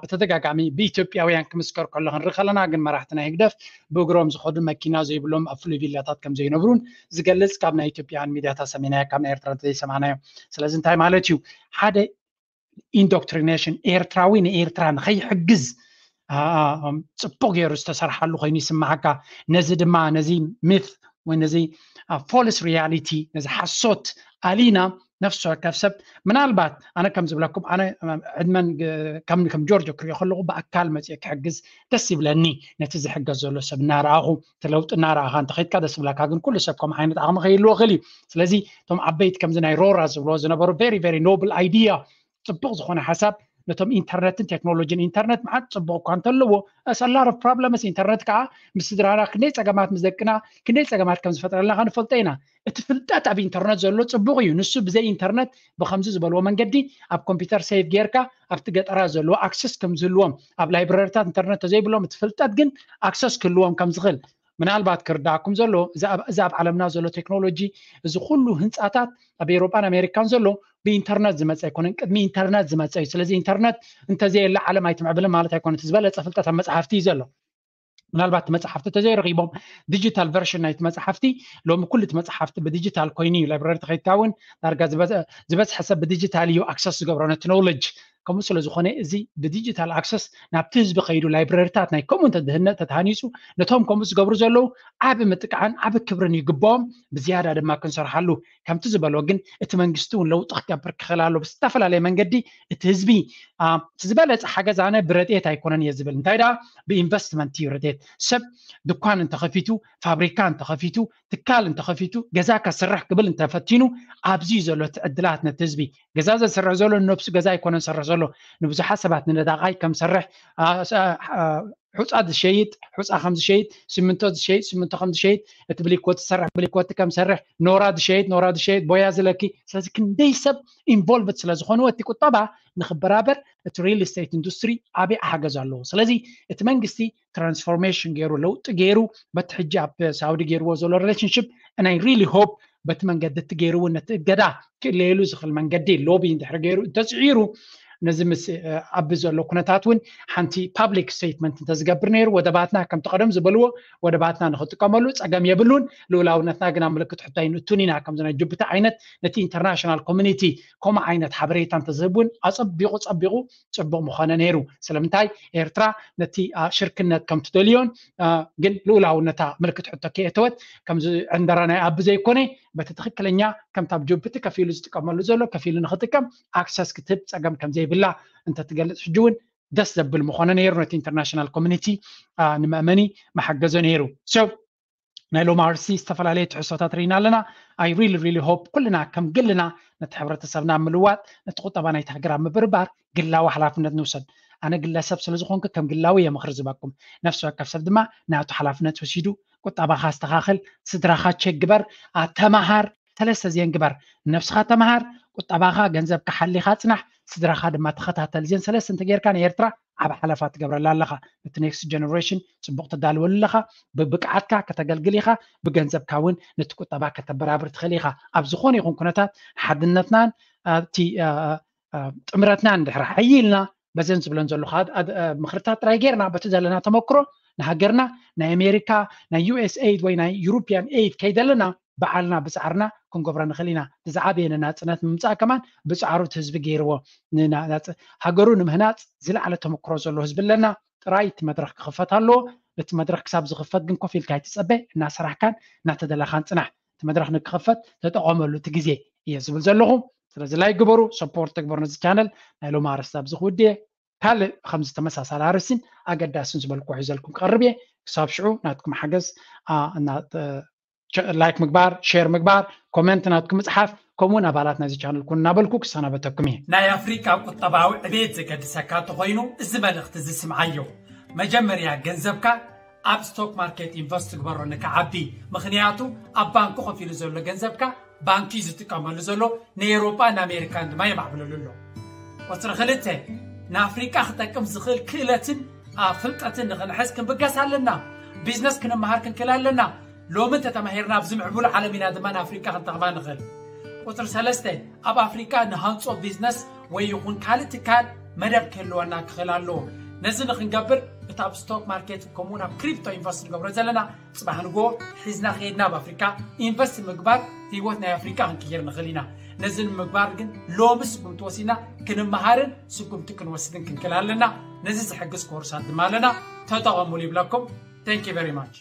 ብተደጋጋሚ ብኢትዮጵያውያን ክምስከር ከሎ ክንርኢ ከለና ግን መራሕቲ ናይ ህግደፍ ብእግሮም ዝኸዱ፣ መኪና ዘይብሎም፣ ኣብ ፍሉይ ቪላታት ከም ዘይነብሩን ዝገልጽ ካብ ናይ ኢትዮጵያውያን ሚድያታት ሰሚዕናዮ፣ ካብ ናይ ኤርትራ ዘይሰማዕናዮ። ስለዚ እንታይ ማለት እዩ? ሓደ ኢንዶክትሪኔሽን ኤርትራዊ ንኤርትራ ንኸይሕግዝ ጽቡቅ ገይሩ ዝተሰርሓሉ ኮይኑ ይስማዓካ። ነዚ ድማ ነዚ ሚት ወይ ነዚ ፎልስ ሪያሊቲ፣ ነዚ ሓሶት ኣሊና ነፍሲ ወከፍ ሰብ ምናልባት ኣነ ከም ዝብለኩም ኣነ ዕድመን ከም ጆርጆ ክሪኦ ከለኹ ብኣካል መፅኦ ክሕግዝ ደስ ይብለኒ። ነቲ ዝሕገዝ ዘሎ ሰብ እናረኣኹ እቲ ለውጢ እናረኣኻ እንተኸይድካ ደስ ይብለካ። ግን ኩሉ ሰብ ከም ዓይነት ዓቕሚ ከይህልዎ ክእል እዩ። ስለዚ እቶም ዓበይቲ ከምዚ ናይ ሮራ ዝብልዎ ዝነበሩ very very noble idea፣ ፅቡቅ ዝኾነ ሓሳብ ነቶም ኢንተርነትን ቴክኖሎጂን። ኢንተርነት መዓት ፅቡቅ እኳ እንተለዎ a lot of problems። ኢንተርነት ከዓ ምስ ስድራና ክንደይ ፀገማት ምስ ደቅና ክንደይ ፀገማት ከም ዝፈጥረልና ከንፈልጦ ኢና። እቲ ፍልጠት ኣብ ኢንተርነት ዘሎ ፅቡቅ እዩ። ንሱ ብዘይ ኢንተርነት ብከምዚ ዝበልዎ መንገዲ ኣብ ኮምፒውተር ሴቭ ጌርካ ኣብቲ ገጠራት ዘለዎ ኣክሰስ ከም ዝህልዎም፣ ኣብ ላይብረሪታት ኢንተርነት ተዘይብሎም እቲ ፍልጠት ግን ኣክሰስ ክህልዎም ከም ዝኽእል ምናልባት ክርዳእኩም ዘሎ እዚ ኣብ ዓለምና ዘሎ ቴክኖሎጂ፣ እዚ ኩሉ ህንፃታት ኣብ ኤሮጳን ኣሜሪካን ዘሎ ብኢንተርነት ዝመፀ ኣይኮነን፣ ቅድሚ ኢንተርነት ዝመፀ እዩ። ስለዚ ኢንተርነት እንተዘየለ ዓለም ኣይትምዕብልን ማለት ኣይኮነን። እቲ ዝበለፀ ፍልጠት ኣብ መፅሓፍቲ እዩ ዘሎ። ምናልባት መፅሓፍቲ ተዘይረኪቦም ዲጂታል ቨርሽን ናይቲ መፅሓፍቲ፣ ሎሚ ኩሉ እቲ መፅሓፍቲ ብዲጂታል ኮይኑ እዩ። ላይብረሪ ተኸይድካ እውን ዳርጋ ዝበዝሐ ሰብ ብዲጂታል እዩ ኣክሰስ ዝገብሮ ነቲ ኖውለጅ። ከምኡ ስለ ዝኾነ እዚ ብዲጂታል ኣክሰስ ናብቲ ህዝቢ ከይዱ ላይብረሪታት ናይ ከምኡ እንተድህነፅ ተተሃኒፁ ነቶም ከምኡ ዝገብሩ ዘለዉ ዓቢ ምጥቃዕን ዓቢ ክብርን ይግብኦም። ብዝያዳ ድማ ክንሰርሓሉ ከምቲ ዝበሎ ግን እቲ መንግስቲ እውን ለውጢ ክገብር ክኽእል ኣሎ ብዝተፈላለየ መንገዲ። እቲ ህዝቢ እቲ ዝበለፀ ሓገዝ ኣነ ብረድኤት ኣይኮነን እየ ዝብል። እንታይ ደኣ ብኢንቨስትመንት እዩ ረድኤት። ሰብ ድኳን እንተኸፊቱ፣ ፋብሪካ እንተኸፊቱ፣ ትካል እንተኸፊቱ፣ ገዛ ከስርሕ ክብል እንተፈቲኑ ኣብዚ እዩ ዘሎ እቲ ዕድላት ነቲ ህዝቢ። ገዛ ዘስርሕ ዘሎ ንነብሱ ገዛ ኣይኮነን ዝሰርሕ ዘሎ፣ ንብዙሓት ሰባት ንነዳቓይ ከም ዝሰርሕ፣ ሑፃ ዝሸይጥ ሑፃ ከም ዝሸይጥ፣ ሲሚንቶ ዝሸይጥ ሲሚንቶ ከም ዝሸይጥ፣ እቲ ብሊኮት ዝሰርሕ ብሊኮት ከም ዝሰርሕ፣ ኖራ ዝሸይጥ ኖራ ዝሸይጥ፣ ቦያ ዝለኪ። ስለዚ ክንደይ ሰብ ኢንቮልቭድ ስለ ዝኾኑ እቲ ቁጠባ ንክበራበር እቲ ሪል ስቴት ኢንዱስትሪ ዓብዪ ሓገዝ ኣለዎ። ስለዚ እቲ መንግስቲ ትራንስፎርሜሽን ገይሩ ለውጢ ገይሩ በቲ ሕጂ ኣብ ሳውዲ ገይርዎ ዘሎ ሪሌሽንሽፕ ናይ ሪሊ ሆፕ በቲ መንገዲ እቲ ገይሩ እውን ነቲ እገዳ ክእለየሉ ዝኽእል መንገዲ ሎቢ እንድሕር ገይሩ እንተፅዒሩ ነዚ ምስ ኣብ ዘሎ ኩነታት እውን ሓንቲ ፓብሊክ ስቴትመንት እንተዝገብር ነይሩ ወደባትና ከምቲ ቀደም ዝበልዎ ወደባትና ንክጥቀመሉ ፀገም የብሉን። ልኡላውነትና ግን ኣብ ምልክት ሕቶ ኣይንእቱን ኢና። ከምዚ ናይ ጅቡቲ ዓይነት ነቲ ኢንተርናሽናል ኮሚኒቲ ከምኡ ዓይነት ሓበሬታ እንተዝህብ እውን ኣፀቢቑ ፀቢቑ ፅቡቕ ምኾነ ነይሩ። ስለምንታይ ኤርትራ ነቲ ሽርክነት ከም ትደልዮን ግን ልኡላውነታ ምልክት ሕቶ ከየእተወት ከምዚ ዕንደራ ናይ ኣቢ ዘይኮነ በቲ ትኽክለኛ ከምታ ኣብ ጅቡቲ ከፊሉ ዝጥቀመሉ ዘሎ ከፊሉ ንክጥቀም ኣክሰስ ክትህብ ፀገም ከም ዘይብላ እንተትገልፅ ሕጂ እውን ደስ ዘብል ምኾነ ነይሩ። ነቲ ኢንተርናሽናል ኮሚኒቲ ንመእመኒ መሓገዞ ነይሩ። So ናይ ሎሚ ኣርእስቲ ዝተፈላለየ ትሕዝቶታት ርኢና ኣለና። I really really hope ኩልና ከም ግልና ነቲ ሕብረተሰብና ኣብ ምልዋጥ ነቲ ቁጠባ ናይቲ ሃገር ኣብ ምብርባር ግላዊ ሓላፍነት ንውሰድ። ኣነ ግለሰብ ስለ ዝኾንኩ ከም ግላዊ እየ ምኽሪ ዝበኩም። ነፍሲ ወከፍ ሰብ ድማ ናቱ ሓላፍነት ወሲዱ ቁጠባኻ ኣስተኻኽል፣ ስድራኻ ቸክ ግበር፣ ተመሃር፣ ሰለስተ እዚአን ግበር። ነብስኻ ተመሃር፣ ቁጠባኻ ገንዘብካ ሓሊኻ ፅናሕ፣ ስድራኻ ድማ ተኸታተል። እዚአን ሰለስተ እንተጌርካ ንኤርትራ ዓብ ሓለፋ ትገብረላ ኣለኻ። ነቲ ኔክስት ጀነሬሽን ፅቡቕ ተዳልወሉ ኣለኻ። ብብቅዓትካ ከተገልግል ኢኻ። ብገንዘብካ እውን ነቲ ቁጠባ ከተበራብር ትኽእል ኢኻ። ኣብ ዝኾነ ይኹን ኩነታት ሓድነትናን እቲ ጥምረትናን እንድሕር ሓይልና በዘን ዝብለን ዘለኹ ምኽርታት ጥራይ ጌርና በቲ ዘለና ተመክሮ ንሃገርና ናይ ኣሜሪካ ናይ ዩኤስኤድ ወይ ናይ ዩሮፒያን ኤድ ከይደለና ባዕልና ብፃዕርና ክንገብሮ ንኽእል ኢና። ዝዓበየ ንናፅነት ንምምፃእ ከማን ብፃዕሩ እቲ ህዝቢ ገይርዎ። ንናፅ- ሃገሩ ንምህናፅ ዝለዓለ ተመክሮ ዘለዎ ህዝቢ ኣለና። ጥራይ እቲ መድረኽ ክኽፈት ኣለዎ። እቲ መድረኽ ክሳብ ዝኽፈት ግን ኮፍ ኢልካ ኣይትፀበ፣ እናሰራሕካን እናተደላኻን ፅናሕ። እቲ መድረኽ ንክኽፈት ተጠቐመሉ፣ እቲ ግዜ እየ ዝብል ዘለኹ። ስለዚ ላይክ ግበሩ፣ ሰፖርት ተግበሩ ነዚ ቻነል። ናይ ሎሚ ኣርእስቲ ኣብዚ ክውድእ እየ። ካልእ ከምዚ ተመሳሳሊ ኣርእስትን ኣገዳስን ዝበልኩ ሒዘልኩም ክቐርብ እየ። ክሳብ ሽዑ ናትኩም ሓገዝ ላይክ ምግባር፣ ሼር ምግባር፣ ኮመንት ናትኩም ምፅሓፍ፣ ከምኡውን ኣባላት ናይዚ ቻነል ኩኑ እናበልኩ ክሰናበተኩም እየ። ናይ ኣፍሪቃ ቁጠባዊ ዕቤት ዘገድሰካ እንተኾይኑ፣ እዚ መልእኽቲ እዚ ስምዓዮ። መጀመርያ ገንዘብካ ኣብ ስቶክ ማርኬት ኢንቨስት ትግበሮ ንክዓቢ። ምኽንያቱ ኣብ ባንኪ ኮፍ ኢሉ ዘሎ ገንዘብካ ባንኪ እዩ ዝጥቀመሉ ዘሎ፣ ንኤውሮጳ ንኣሜሪካን ድማ የማዕብለሉ ኣሎ። ቁፅሪ ክልተ፣ ንኣፍሪቃ ክጠቅም ዝኽእል ክእለትን ኣብ ፍልጠትን ንኽንሕዝ ክንብገስ ኣለና። ቢዝነስ ክንመሃር ክንክእል ኣለና። ሎሚ እንተተማሂርና ኣብዚ ምዕቡል ዓለም ኢና ድማ ንኣፍሪቃ ክንጠቕማ ንኽእል። ቁፅሪ ሰለስተ፣ ኣብ ኣፍሪቃ ንሃንጾ ቢዝነስ ወይ ይኹን ካልእ ትካል መደብ ክህልወና ክኽእል ኣለዎ። ነዚ ንክንገብር እቲ ኣብ ስቶክ ማርኬት ከምኡ ናብ ክሪፕቶ ኢንቨስት ንገብሮ ዘለና፣ ፅባሕ ንጎ ሒዝና ከይድና ኣብ ኣፍሪካ ኢንቨስት ምግባር ህይወት ናይ ኣፍሪካ ክንቅይር ንኽእል ኢና። ነዚ ንምግባር ግን ሎሚ ስጉምቲ ወሲድና ክንመሃርን ስጉምቲ ክንወስድን ክንክእል ኣለና። ነዚ ዝሕግዝ ኮርሳት ድማ ኣለና፣ ተጠቐሙሉ ይብለኩም። Thank you very much።